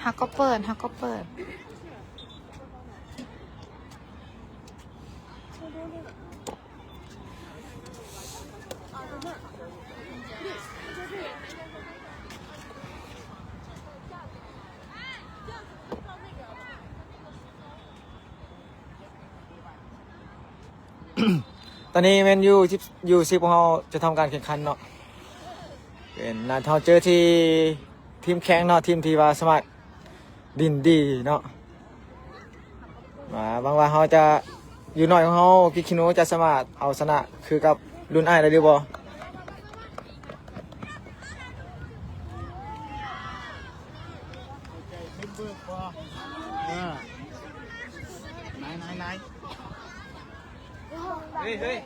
ເຮົາກໍເປີດ ເຮົາກໍເປີດ. ຕອນນີ້ແມ່ນຢູ່ສິບ ຢູ່ສິບຂອງເຮົາຈະທຳການແຂ່ງຂັນເນາະ. ເປັນນັດເຮົາເຈີທີ່ ທີມແຂງເນາະ ທີມທີ່ວ່າສາມາດ ດິນດີເນາະ. ມາຫວັງວ່າເຮົາຈະ ຢູ່ໜ້ອຍຂອງເຮົາ ກິກຂີ້ໜູ ຈະສາມາດເອົາຊະນະຄືກັບລຸ້ນອ້າຍໄດ້ຫຼືບໍ່? ເອີ ນາຍ ນາຍ ນາຍ ເຮີ້ຍ ເຮີ້ຍ.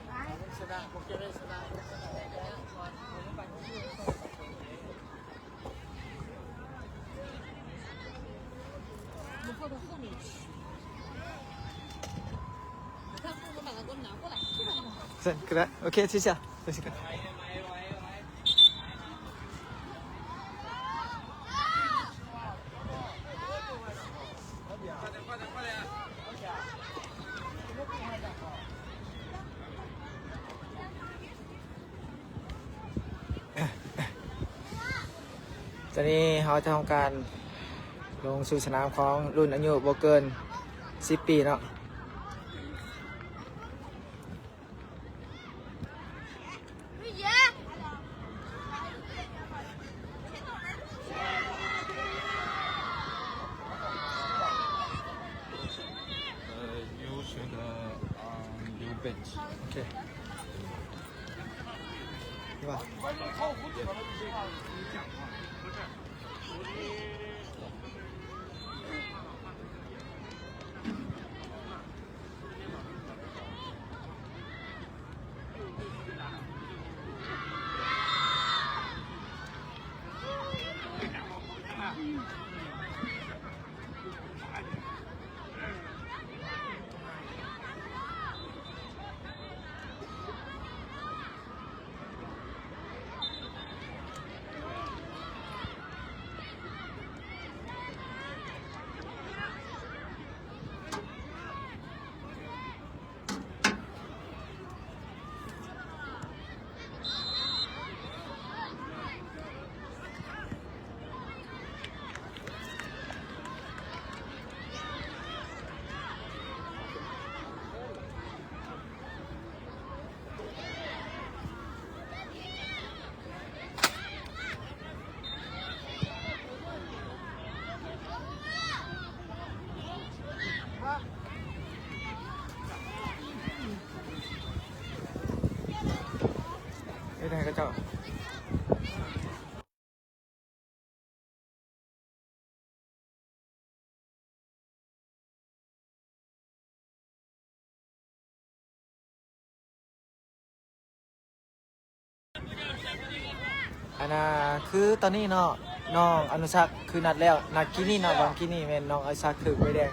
ຕອນນີ້ເຮົາຈະທຳການລົງສູ່ສະໜາມຂອງລຸ້ນອາຍຸບໍ່ເກີນສິບປີເນາະ. Uh, you should, uh, um, you bench. Okay. ເຮັດໃຫ້ເຂົາເຈົ້າ. ອັນນ່າ ຄືຕອນນີ້ເນາະ ນ້ອງອະນຸສັກ ຄືນັດແລ້ວ ນັດກີ້ນີ້ເນາະ ວັນກີ້ນີ້ແມ່ນນ້ອງອະນຸສັກຖືກໃບແດງ.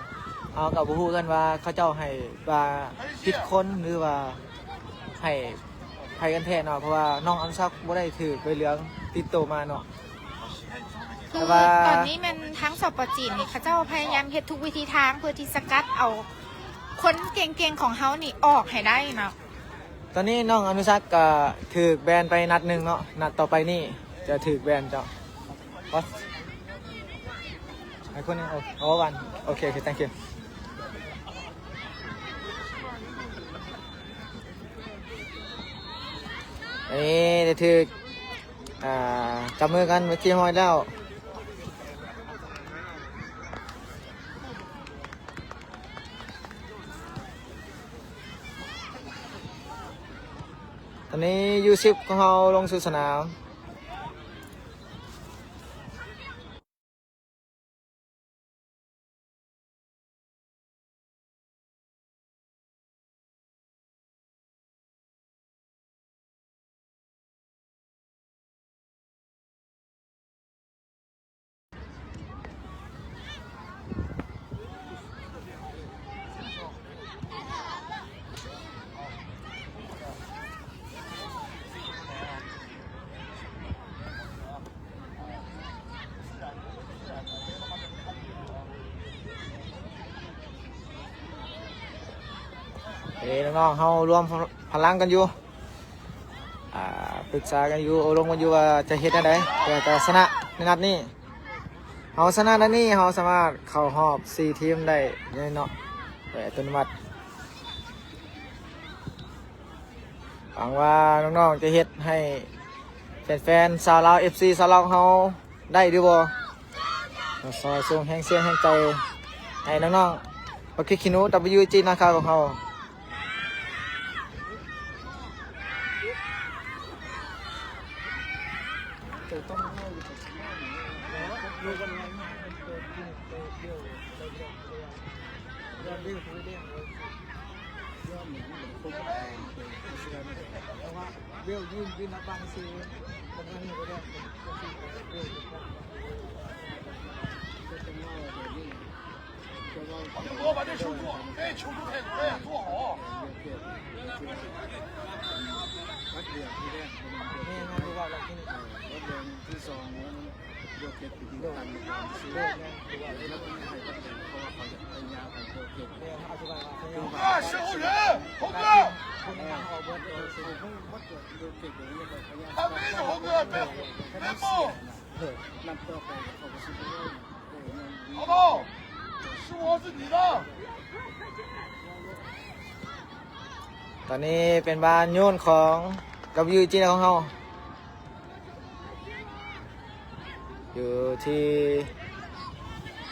ເຮົາກໍບໍ່ຮູ້ຄືກັນວ່າເຂົາເຈົ້າໃຫ້ວ່າຜິດຄົນ ຫຼືວ່າໃຫ້ໃຜກັນແທ້ເນາະ ເພາະວ່ານ້ອງອະນຸສັກບໍ່ໄດ້ຖືກໃບເຫຼືອງຕິດໂຕມາເນາະ. ຄືຕອນນີ້ແມ່ນທາງ ສປ ຈີນນີ້ ເຂົາເຈົ້າພະຍາຍາມເຮັດທຸກວິທີທາງ ເພື່ອທີ່ສະກັດເອົາຄົນເກັ່ງໆຂອງເຮົານີ້ອອກໃຫ້ໄດ້ເນາະ. ຕອນນີ້ນ້ອງອະນຸສັກກໍຖືກແບນໄປນັດໜຶ່ງເນາະ ນັດຕໍ່ໄປນີ້ຈະຖືກແບນເຈົ້າ. ໄອ້ຄົນນີ້ ໂອ ໂອວັນ ໂອເຄ ໂອເຄ thank you. ເອີ ໄດ້ຖືກ ອ່າ ຈັບມືກັນເປັນທີ່ຮຽບຮ້ອຍແລ້ວ. ຕອນນີ້ຢູສິບຂອງເຮົາລົງສູ່ສະໜາມ. ເ ນ້ອງໆ ເຮົາລວມພະລັງກັນຢູ່ ອ່າ ປຶກສາກັນຢູ່ ໂອ້ລົມກັນຢູ່ວ່າຈະເຮັດແນວໃດເພື່ອຈະຊະນະໃນນັດນີ້. ເຮົາຊະນະນັດນີ້ ເຮົາສາມາດເຂົ້າຮອບສີ່ທີມໄດ້ເນາະ ໂດຍອັດຕະໂນມັດ. ຫວັງວ່ານ້ອງໆ ຈະເຮັດໃຫ້ແຟນໆ ຊາວລາວ ເອັຟຊີ ຊາວລາວຂອງເຮົາໄດ້ຫຼືບໍ່? ຊ່ອຍສົ່ງແຮງເຊຍແຮງໃຈໃຫ້ນ້ອງໆ ບັກຄິດຂີ້ໜູ ດັບເບິນຢູເອັສຈີ ນາຄາຂອງເຮົາ. ຕອນນີ້ເປັນບານໂຍນຂອງ ດັບເບິນຢູເອັສຈີ ຂອງເຮົາ ຢູ່ທີ່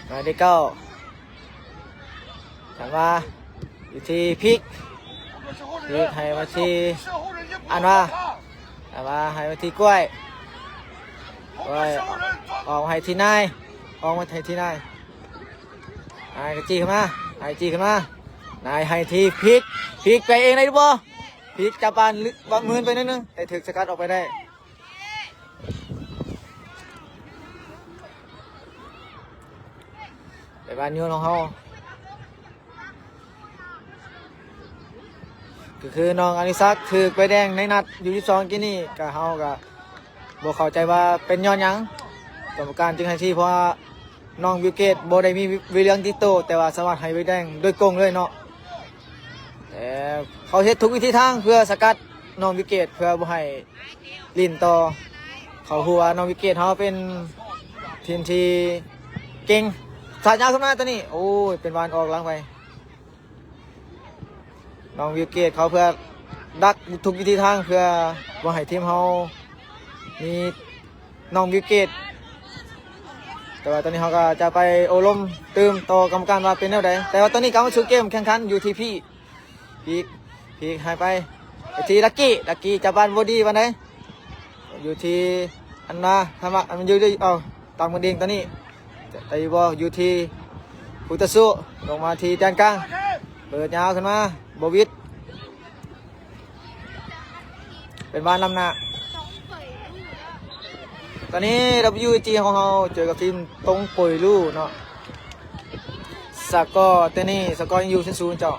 ໝາຍເລກເກົ້າ ອັນວາ ຢູ່ທີ່ພິກ ພິກໃຫ້ມາທີ່ອັນວາ ອັນວາໃຫ້ມາທີ່ກ້ວຍ ກ້ວຍອອກໃຫ້ທີ່ນາຍ ອອກມາໃຫ້ທີ່ນາຍ ນາຍກໍຈີ້ຂຶ້ນມາ ນາຍຈີ້ຂຶ້ນມາ ນາຍໃຫ້ທີ່ພິກ ພິກໄປເອງໄດ້ຫຼືບໍ່? ພິກຈັບບານ ບານໝືນໄປໜ້ອຍໜຶ່ງ ແຕ່ຖືກສະກັດອອກໄປໄດ້. ໃນບ້ານໂຍນຂອງເຮົາ ກໍຄືນ້ອງອະນິສັກຖືກໃບແດງໃນນັດຢູສິບສອງກີ້ນີ້ ກໍເຮົາກໍບໍ່ເຂົ້າໃຈວ່າເປັນຍ້ອນຫຍັງ ກຳມະການຈຶ່ງໃຫ້ທີ່ ເພາະວ່ານ້ອງວິວເກດບໍ່ໄດ້ມີໃບເຫຼືອງຕິດໂຕ ແຕ່ວ່າສາມາດໃຫ້ໃບແດງໂດຍກົງເລີຍເນາະ. ແຕ່ເຂົາເຮັດທຸກວິທີທາງເພື່ອສະກັດນ້ອງວິວເກດ ເພື່ອບໍ່ໃຫ້ຫຼິ້ນຕໍ່. ເຂົາຮູ້ວ່ານ້ອງວິວເກດເຮົາເປັນທີມທີ່ເກັ່ງ. ສາດຍາວຂຶ້ນມາຕອນນີ້ ໂອ້ຍ ເປັນຫວ່ານອອກຫຼັງໄປ. ນ້ອງວິວເກດເຂົາເພື່ອດັກທຸກວິທີທາງ ເພື່ອບໍ່ໃຫ້ທີມເຮົາມີນ້ອງວິວເກດ. ແຕ່ວ່າຕອນນີ້ເຮົາກໍຈະໄປໂອ້ລົມຕື່ມຕໍ່ກຳມະການວ່າເປັນແນວໃດ. ແຕ່ວ່າຕອນນີ້ກຳລັງສູ່ເກມແຂ່ງຂັນຢູ່ທີ່ພີກ ພີກ ພີກໃຫ້ໄປ ໄປທີ່ລັກກີ້ ລັກກີ້ຈັບບານບໍ່ດີປານໃດ. ຢູ່ທີ່ອັນນາ ທຳມະ ມັນຢູ່ ເອົາ ຕາມກັນເອງຕອນນີ້ ໄດ້ຢູ່ບໍ່? ຢູ່ທີ່ຜູ້ຕໍ່ສູ້ ລົງມາທີ່ແດນກາງ ເປີດຍາວຂຶ້ນມາ ບໍ່ວິດ ເປັນບ້ານລ້ຳໜ້າ. ຕອນນີ້ ດັບເບິນຢູເອັສຈີ ຂອງເຮົາເຈີກັບທີມຕົງໂປຍລູເນາະ. ສະກໍແຕ່ນີ້ ສະກໍຍັງຢູ່ສູນສູນເຈົ້າ.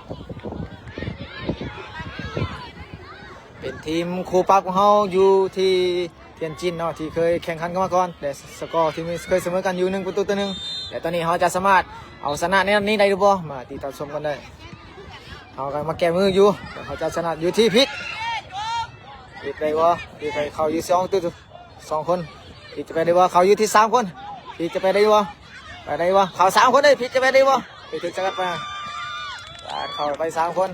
ເປັນທີມຄູ່ປັບຂອງເຮົາຢູ່ທີ່ທຽນຈິນເນາະ ທີ່ເຄີຍແຂ່ງຂັນກັນມາກ່ອນ ແລະ ສະກໍທີ່ເຄີຍສະເໝີກັນຢູ່ໜຶ່ງປະຕູຕໍ່ໜຶ່ງ. ແລະ ຕອນນີ້ເຮົາຈະສາມາດເອົາຊະນະໃນນັດນີ້ໄດ້ຫຼືບໍ່? ມາຕິດຕາມຊົມກັນໄດ້. ເຮົາກໍມາແກ້ມືຢູ່ ເຮົາຈະຊະນະຢູ່ທີ່ພິກ ພິກໄດ້ບໍ່? ພິກໄດ້ເຂົ້າຢູ່ສອງຕົວ ສອງຄົນ ພິກຈະໄປໄດ້ບໍ່? ເຂົ້າຢູ່ທີ່ສາມຄົນ ພິກຈະໄປໄດ້ບໍ່? ໄປໄດ້ບໍ່? ເຂົ້າສາມຄົນເດ້ ພິກຈະໄປໄດ້ບໍ່? ໄປຖືກສະກັດໄປ ເຂົ້າໄປສາມຄົນ.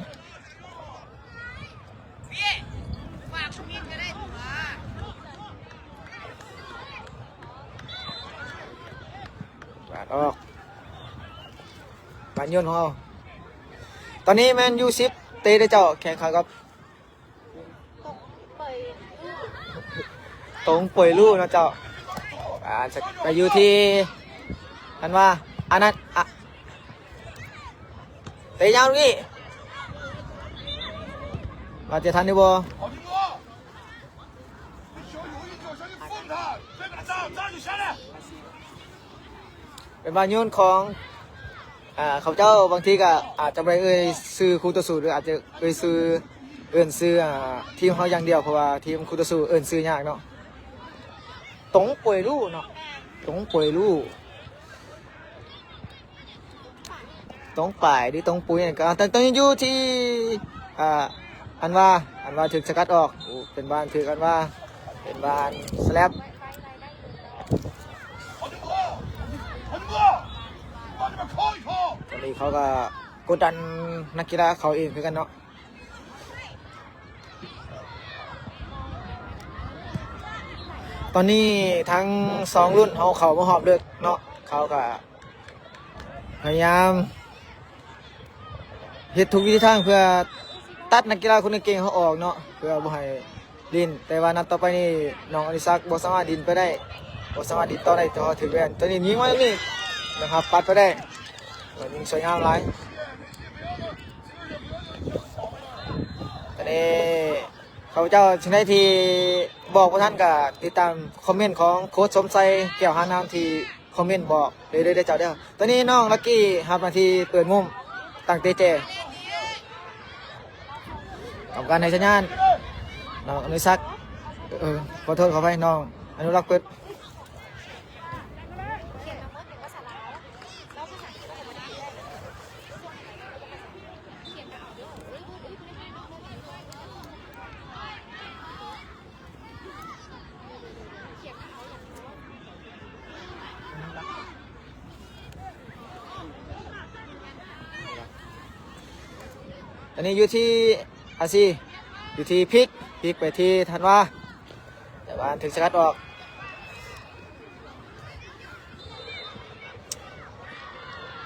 ບາດອອກ ບາດໂຍນຂອງເຮົາ. ຕອນນີ້ແມ່ນຢູສິບເຕະເດ້ເຈົ້າ ແຂ່ງຂັນກັບ ຕົງປ່ວຍລູ້ເນາະເຈົ້າ. ອ່າ ຈະໄປຢູ່ທີ່ ອັນວ່າ ອັນນັ້ນ ອະ ເຕະຍາວນີ້ ວ່າຈະທັນຢູ່ບໍ່? ເປັນບານໂຍນຂອງ ອ່າ ເຂົາເຈົ້າ ບາງທີກໍອາດຈະບໍ່ໄດ້ເອີ່ຍຊື່ຄູ່ຕໍ່ສູ້ ຫຼືອາດຈະເອີ່ຍຊື່ ເອີ້ນຊື່ ອ່າ ທີມເຮົາຢ່າງດຽວ ເພາະວ່າທີມຄູ່ຕໍ່ສູ້ເອີ້ນຊື່ຍາກເນາະ. ຕົງປ່ວຍລູ້ເນາະ ຕົງປ່ວຍລູ້ ຕົງປາຍ ຫຼືຕົງປຸຍ ກໍ ແຕ່ ແຕ່ຢູ່ທີ່ ອ່າ ອັນວາ ອັນວາຖືກສະກັດອອກ. ໂອ້ ເປັນບານຖືກອັນວາ ເປັນບານສະແລັບ. ຕອນນີ້ເຂົາກໍກົດດັນນັກກິລາເຂົາເອງຄືກັນເນາະ. ຕອນນີ້ທັງສອງລຸ້ນເຮົາເຂົ້າມາຮອບເລິກເນາະ ເຂົາກໍພະຍາຍາມເຮັດທຸກວິທີທາງເພື່ອຕັດນັກກິລາຄົນເກັ່ງໆເຮົາອອກເນາະ ເພື່ອບໍ່ໃຫ້ຫຼິ້ນ. ແຕ່ວ່ານັດຕໍ່ໄປນີ້ ນ້ອງອະນຸສັກບໍ່ສາມາດຫຼິ້ນໄປໄດ້ ບໍ່ສາມາດຫຼິ້ນຕໍ່ໄດ້ ເພາະວ່າຖືກແບນ. ຕອນນີ້ຍິງມານີ້ນະຄັບ ປັດໄປໄດ້ ຍິງສວຍງາມຫຼາຍ. ຕອນນີ້ ຂ້າພະເຈົ້າ ສິ່ງໃດທີ່ບອກບໍ່ທັນ ກໍຕິດຕາມຄອມເມັນຂອງໂຄດສົມໄຊ ແກ້ວຫານາມ ທີ່ຄອມເມັນບອກເລື້ອຍໆເດີເຈົ້າເດີ. ຕອນນີ້ນ້ອງລັກກີ້ຮັບໜ້າທີ່ເປີດມຸມ ຕັ້ງເຕະແຈ ກຳມະການໃຫ້ສັນຍານ ນ້ອງອະນຸສັກ ເອີ ຂໍໂທດຂໍອະໄພ ນ້ອງອະນຸລັກເປີດ. ອັນນີ້ຢູ່ທີ່ອາຊີ ຢູ່ທີ່ພິກ ພິກໄປທີ່ທັນວາ ແຕ່ວ່າຖືກສະກັດອອກ.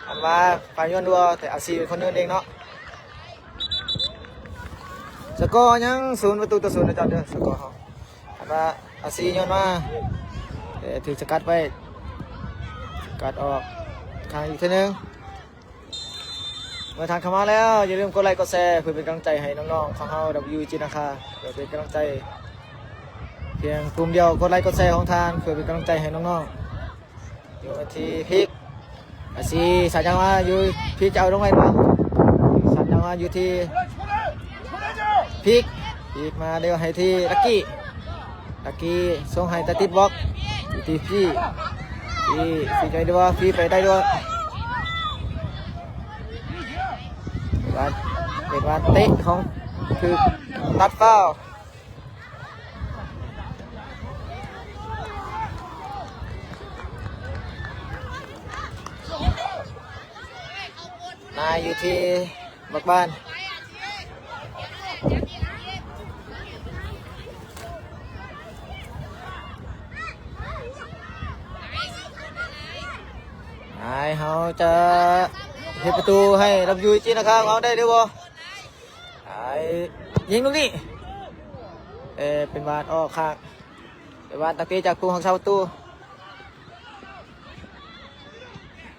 ອັນວ່າໄປໂຍນດັວ ແຕ່ອາຊີເປັນຄົນໂຍນເອງເນາະ. ສະກໍຍັງສູນປະຕູຕໍ່ສູນນະເຈົ້າເດີ ສະກໍເຮົາ. ອັນວ່າອາຊີໂຍນມາ ແຕ່ຖືກສະກັດໄວ້ ສະກັດອອກຂ້າງອີກເທື່ອໜຶ່ງ. ເມື່ອທ່ານເຂົ້າມາແລ້ວ ຢ່າລືມກົດໄລກົດແຊ ເພື່ອເປັນກຳລັງໃຈໃຫ້ນ້ອງໆຂອງເຮົາ ດັບເບິນຢູຈີ ນາຄາ ເພື່ອເປັນກຳລັງໃຈ ພຽງປຸ່ມດຽວ ກົດໄລກົດແຊຂອງທ່ານ ເພື່ອເປັນກຳລັງໃຈໃຫ້ນ້ອງໆ. ຢູ່ທີ່ພິກ ອາຊີ ສາດຍັງມາຢູ່ ພິກຈະເອົາລົງໄວ້ບໍ່ ສາດຍັງມາຢູ່ທີ່ພິກ ພິກມາດຽວໃຫ້ທີ່ລັກກີ້ ລັກກີ້ສົ່ງໃຫ້ ແຕ່ຕິດບລັອກ ຢູ່ທີ່ຟີ ຟີ ຟີໄປດ້ວຍ ຟີໄປໄດ້ດ້ວຍ. ເປັນວ່າ ເປັນວ່າເຕະຂອງ ຖືກຕັດຟາວ. ນາຍຢູ່ທີ່ບັກບານ ນາຍ ເຮົາຈະເຮັດປະຕູໃຫ້ ດັບເບິນຢູຈີ ນາຄາ ເຮົາໄດ້ຫຼືບໍ່? ໄອ້ ຍິງລູກນີ້ ເອີ ເປັນບານອອກຂ້າງ ເປັນບານຕັ້ງເຕະຈາກຜູ້ຮັກສາປະຕູ.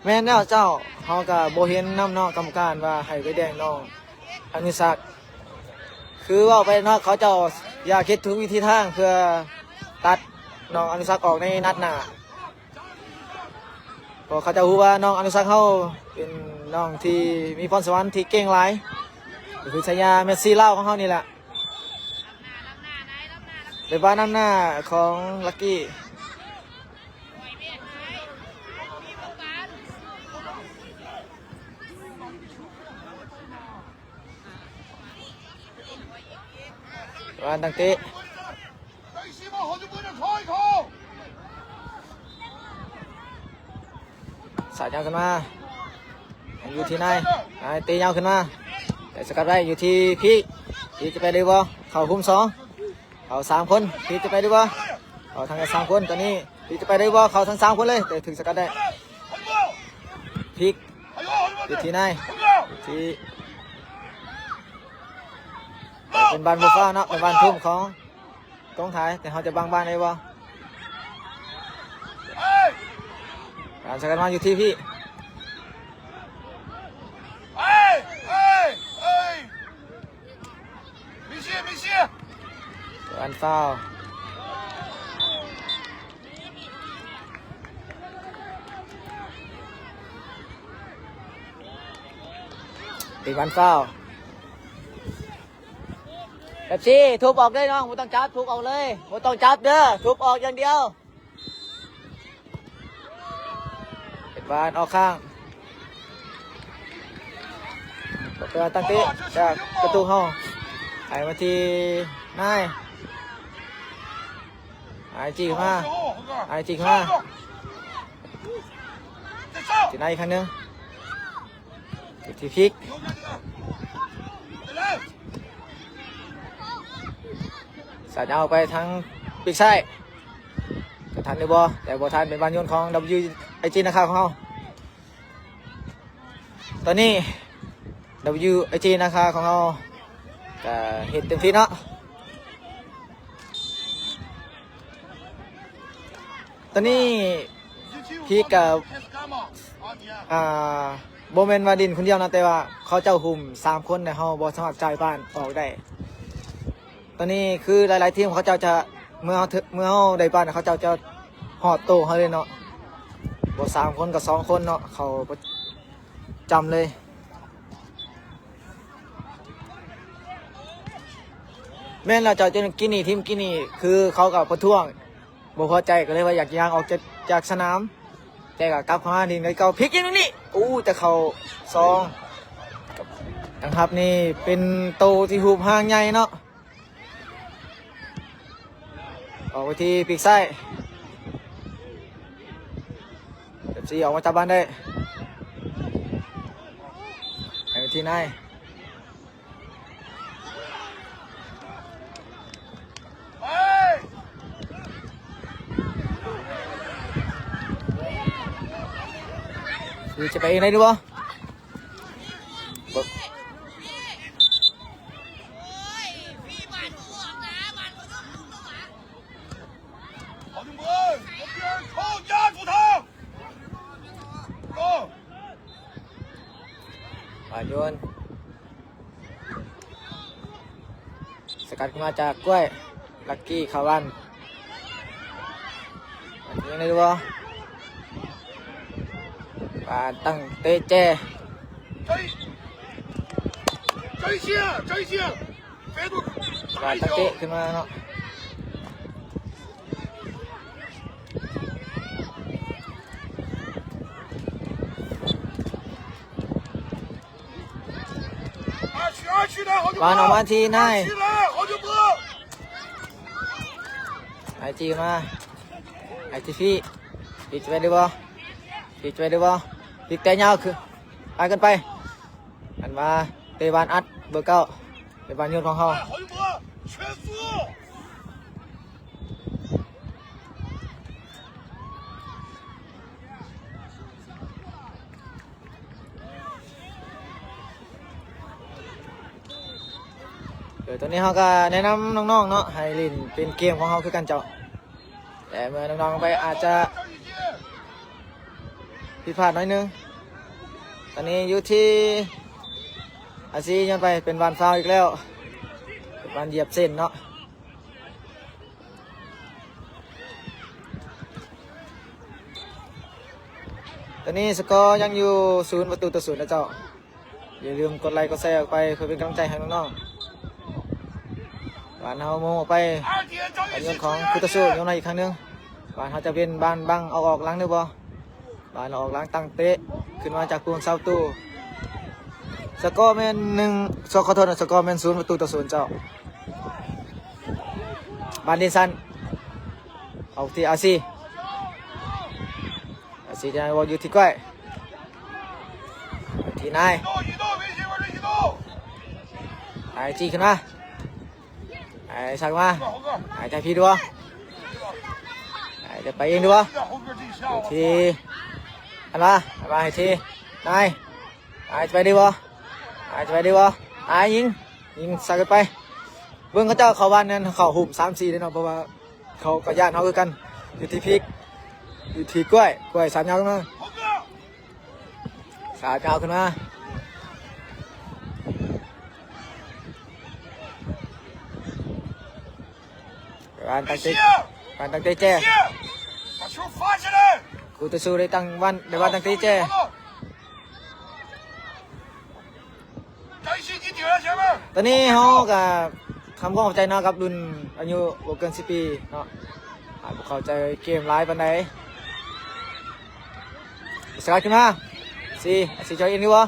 ແມ່ນແລ້ວເຈົ້າ ເຮົາກະບໍ່ເຫັນນຳເນາະ ກຳມະການວ່າໃຫ້ໃບແດງນ້ອງອະນຸສັກ ຄືເວົ້າໄປເນາະ ເຂົາເຈົ້າຢາກເຮັດທຸກວິທີທາງເພື່ອຕັດນ້ອງອະນຸສັກອອກໃນນັດໜ້າ. ເພາະເຂົາເຈົ້າຮູ້ວ່ານ້ອງອະນຸສັກເຮົາເປັນນ້ອງທີ່ມີພອນສະຫວັນທີ່ເກັ່ງຫຼາຍ ກໍຄືສາຍາເມດຊີລາວຂອງເຮົານີ້ແຫຼະ ເປັນວ່ານຳໜ້າຂອງລັກກີ້ ວ່າຕັ້ງເຕະ ສາດຍາວຂຶ້ນມາ ຢູ່ທີ່ນາຍ ນາຍເຕະຍາວຂຶ້ນມາ ແຕ່ສະກັດໄວ້ຢູ່ທີ່ພີກ ພີກຈະໄປໄດ້ບໍ່? ເຂົ້າຄຸມສອງ ເຂົ້າສາມຄົນ ພີກຈະໄປໄດ້ບໍ່? ເຂົ້າທັງສາມຄົນ ຕອນນີ້ ພີກຈະໄປໄດ້ບໍ່? ເຂົ້າທັງສາມຄົນເລີຍ ແຕ່ຖືກສະກັດໄດ້ ພີກ ຢູ່ທີ່ນາຍ ທີ່ ເປັນບານບໍ່ຟາວເນາະ ເປັນບານທຸ່ມຂອງ ກົງຖ່າຍ ແຕ່ເຮົາຈະບັງບານໄດ້ບໍ່? ການສະກັດມາຢູ່ທີ່ພີກ ການຟາວ ເປັນການຟາວ. ເອັບຊີ ທຸບອອກເລີຍນ້ອງ ບໍ່ຕ້ອງຈັບ ທຸບອອກເລີຍ ບໍ່ຕ້ອງຈັບເດີ ທຸບອອກຢ່າງດຽວ ເປັນບານອອກຂ້າງ ເປັນວ່າຕັ້ງເຕະຈາກປະຕູເຮົາ ໃຫ້ມາທີ່ນາຍ ອາຍຈີ້ເຂົ້າມາ ອາຍຈີ້ເຂົ້າມາ ທີ່ນາຍອີກຄັ້ງໜຶ່ງ ທີ່ພິກ ສາດຍາວໄປທາງປີກຊ້າຍ ຈະທັນຫຼືບໍ່? ແຕ່ບໍ່ທັນ ເປັນບານໂຍນຂອງ WIG ນາຄາຂອງເຮົາ. ຕອນນີ້ WIG ນາຄາຂອງເຮົາກະເຮັດເຕັມທີ່ເນາະ. ຕອນນີ້ພີກກະ ອ່າ ບໍ່ແມ່ນວ່າຫຼິ້ນຄົນດຽວນະ ແຕ່ວ່າເຂົາເຈົ້າຫຸ້ມສາມຄົນ ແລະ ເຮົາບໍ່ສາມາດຈ່າຍບານອອກໄດ້. ຕອນນີ້ຄືຫຼາຍໆທີມເຂົາເຈົ້າຈະ ເມື່ອເຮົາ ເມື່ອເຮົາໄດ້ບານ ເຂົາເຈົ້າຈະຮອດໂຕເຮົາເລີຍເນາະ. ບໍ່ສາມຄົນກໍສອງຄົນເນາະ ເຂົ້າປະຈຳເລີຍ. ແມ່ນແລ້ວ ເຈົ້າ ເຈົ້າ ກິນນີ້ ທີມກິນນີ້ ຄືເຂົາກໍປະທ້ວງ ບໍ່ພໍໃຈ ກໍເລີຍວ່າຢາກຍ່າງອອກຈາກ ຈາກສະໜາມ ແຕ່ກໍກັບເຂົ້າມາຫຼິ້ນຄືເກົ່າ. ພິກຍິງລູກນີ້ ໂອ້ ແຕ່ເຂົ້າສອງ. ທາງຮັບນີ້ເປັນໂຕທີ່ຮູບຮ່າງໃຫຍ່ເນາະ. ອອກໄປທີ່ປີກຊ້າຍ ເປັບຊີອອກມາຈັບບານໄດ້ ໃຫ້ໄປທີ່ນາຍ ຫຼືຈະໄປເອງໄດ້ຫຼືບໍ່? ບານໂຍນ ສະກັດຂຶ້ນມາຈາກກ້ວຍ ລັກກີ້ເຂົ້າບານ ຍິງໄດ້ຫຼືບໍ່? ບານຕັ້ງເຕະແຈ ບານຕັ້ງເຕະຂຶ້ນມາເນາະ. ວາງອອກມາທີ່ນາຍ ໄອຈີມາ ໄອທີພີ ພີຈະໄປໄດ້ບໍ່? ພີຈະໄປໄດ້ບໍ່? ພີແຕະຍາວຄື ປາດກັນໄປ ອັນວ່າເຕະບານອັດ ເບີເກົ້າ ເຕະບານໂຍນຂອງເຮົາ. ເອີ ຕອນນີ້ເຮົາກໍແນະນຳນ້ອງໆເນາະ ໃຫ້ຫຼິ້ນເປັນເກມຂອງເຮົາຄືກັນເຈົ້າ. ແຕ່ເມື່ອນ້ອງໆໄປອາດຈະຜິດພາດໜ້ອຍໜຶ່ງ. ຕອນນີ້ຢູ່ທີ່ອາຊີ ໂຍນໄປເປັນບານຟາວອີກແລ້ວ ເປັນບານຢຽບເສັ້ນເນາະ. ຕອນນີ້ສະກໍຍັງຢູ່ສູນປະຕູຕໍ່ສູນນະເຈົ້າ. ຢ່າລືມກົດໄລກົດແຊອອກໄປ ເພື່ອເປັນກຳລັງໃຈໃຫ້ນ້ອງໆ. ບານເຮົາໂມງອອກໄປ ການໂຍນຂອງຄູ່ຕໍ່ສູ້ ໂຍນມາອີກຄັ້ງໜຶ່ງ. ບານເຮົາຈະເປັນບານບັງ ເອົາອອກຫຼັງຫຼືບໍ່? ບານເອົາອອກຫຼັງ ຕັ້ງເຕະຂຶ້ນມາຈາກຜູ້ຮັກສາປະຕູ. ສະກໍແມ່ນໜຶ່ງ ຂໍໂທດນະ ສະກໍແມ່ນສູນປະຕູຕໍ່ສູນເຈົ້າ. ບານເດຊັນ ອອກທີ່ອາຊີ. ອາຊີຈະໃຫ້ບອນຢູ່ທີ່ກ້ອຍ ທີ່ນາຍ ນາຍຈີ້ຂຶ້ນມາ ນາຍສັກມາ ນາຍໃຈພີດວງ ນາຍຈະໄປເອງດີບໍ່? ຢູ່ທີ່ອັນວ່າ ອັນວ່າໃຫ້ທີ່ນາຍ ນາຍຈະໄປດີບໍ່? ນາຍຈະໄປດີບໍ່? ນາຍຍິງ ຍິງສັກຂຶ້ນໄປ ເບິ່ງເຂົາເຈົ້າເຂົ້າບ້ານນັ້ນ ເຂົ້າຫຸ້ມສາມສີ່ເດ້ເນາະ ເພາະວ່າ ເຂົາກໍຢ້ານເຮົາຄືກັນ. ຢູ່ທີ່ພີກ ຢູ່ທີ່ກ້ວຍ ກ້ວຍສາດຍາວຂຶ້ນມາ ສາດຍາວຂຶ້ນມາ ບານຕັ້ງເຕະ ບານຕັ້ງເຕະແຈ ຄູ່ຕໍ່ສູ້ໄດ້ຕັ້ງບານ ໄດ້ບານຕັ້ງເຕະແຈ. ຕອນນີ້ເຮົາກໍທຳຄວາມເຂົ້າໃຈເນາະ ກັບລຸ້ນອາຍຸບໍ່ເກີນສິບປີເນາະ ອາດບໍ່ເຂົ້າໃຈເກມຫຼາຍປານໃດ. ສະກັດຂຶ້ນມາ ຊີ ຊີຈອຍອິນຢູ່ບໍ່?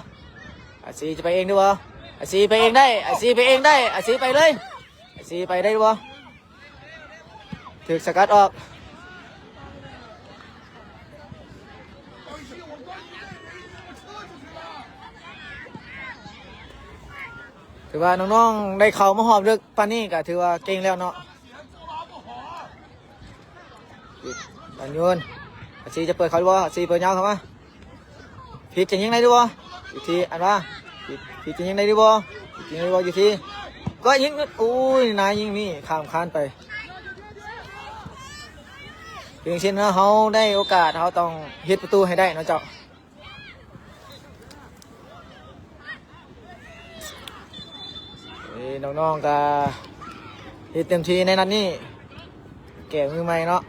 ອາຊີຈະໄປເອງຫຼືບໍ່? ອາຊີໄປເອງໄດ້ ອາຊີໄປເອງໄດ້ ອາຊີໄປເລີຍ ອາຊີໄປໄດ້ຫຼືບໍ່? ຖືກສະກັດອອກ. ຖືວ່ານ້ອງໆໄດ້ເຂົ້າມາຮອບເລິກປານນີ້ກໍຖືວ່າເກັ່ງແລ້ວເນາະ. ບານໂຍນ ອາຊີຈະເປີດເຂົ້າຫຼືບໍ່? ອາຊີເປີດຍາວເຂົ້າມາ ພິກຈະຍິງໄດ້ຫຼືບໍ່? ຢູ່ທີ່ອັນວ່າ ພິກຈະຍິງໄດ້ຫຼືບໍ່? ພິກຈະຍິງໄດ້ຫຼືບໍ່? ຢູ່ທີ່ ກໍຍິງ ໂອ້ຍ ນາຍຍິງນີ້ຂ້າມຄານໄປ. ເປັນຈັ່ງຊີ້ນະ ເຮົາໄດ້ໂອກາດ ເຮົາຕ້ອງເຮັດປະຕູໃຫ້ໄດ້ເນາະເຈົ້າ. ເອີ ນ້ອງໆກໍເຮັດເຕັມທີ່ໃນນັດນີ້ ແກ້ມືໃໝ່ເນາະ.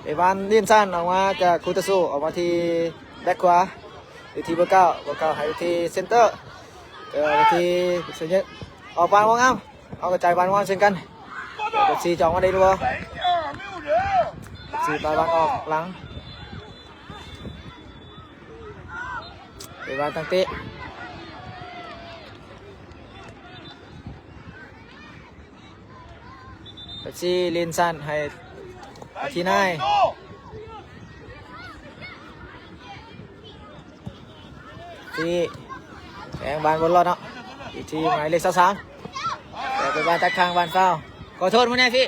ເອວານ ຫຼິ້ນສັ້ນອອກມາຈາກຄູ່ຕໍ່ສູ້ ອອກມາທີ່ແບັກຂວາ ຢູ່ທີ່ເບີເກົ້າ ເບີເກົ້າໃຫ້ທີ່ເຊັນເຕີ ເອີ ທີ່ເຊັນເຕີ ອອກບານບໍ່ງາມ. ເອົາກະຈາຍບານວາງເຊັ່ນກັນ ເອັຟຊີຈະອອກມາໄດ້ຫຼືບໍ່? ເອັຟຊີປາຍບານອອກຫຼັງ ເປັນບານຕັ້ງເຕະ ເອັຟຊີຫຼິ້ນສັ້ນໃຫ້ ທີ່ນາຍ ທີ່ແຂວງບ້ານບົນລອດເນາະ ອີກທີໝາຍເລກຊາວສາມ ແຕ່ເປັນບານຕັດຂ້າງ ບານຟາວ ຂໍໂທດມື້ນີ້ພີ່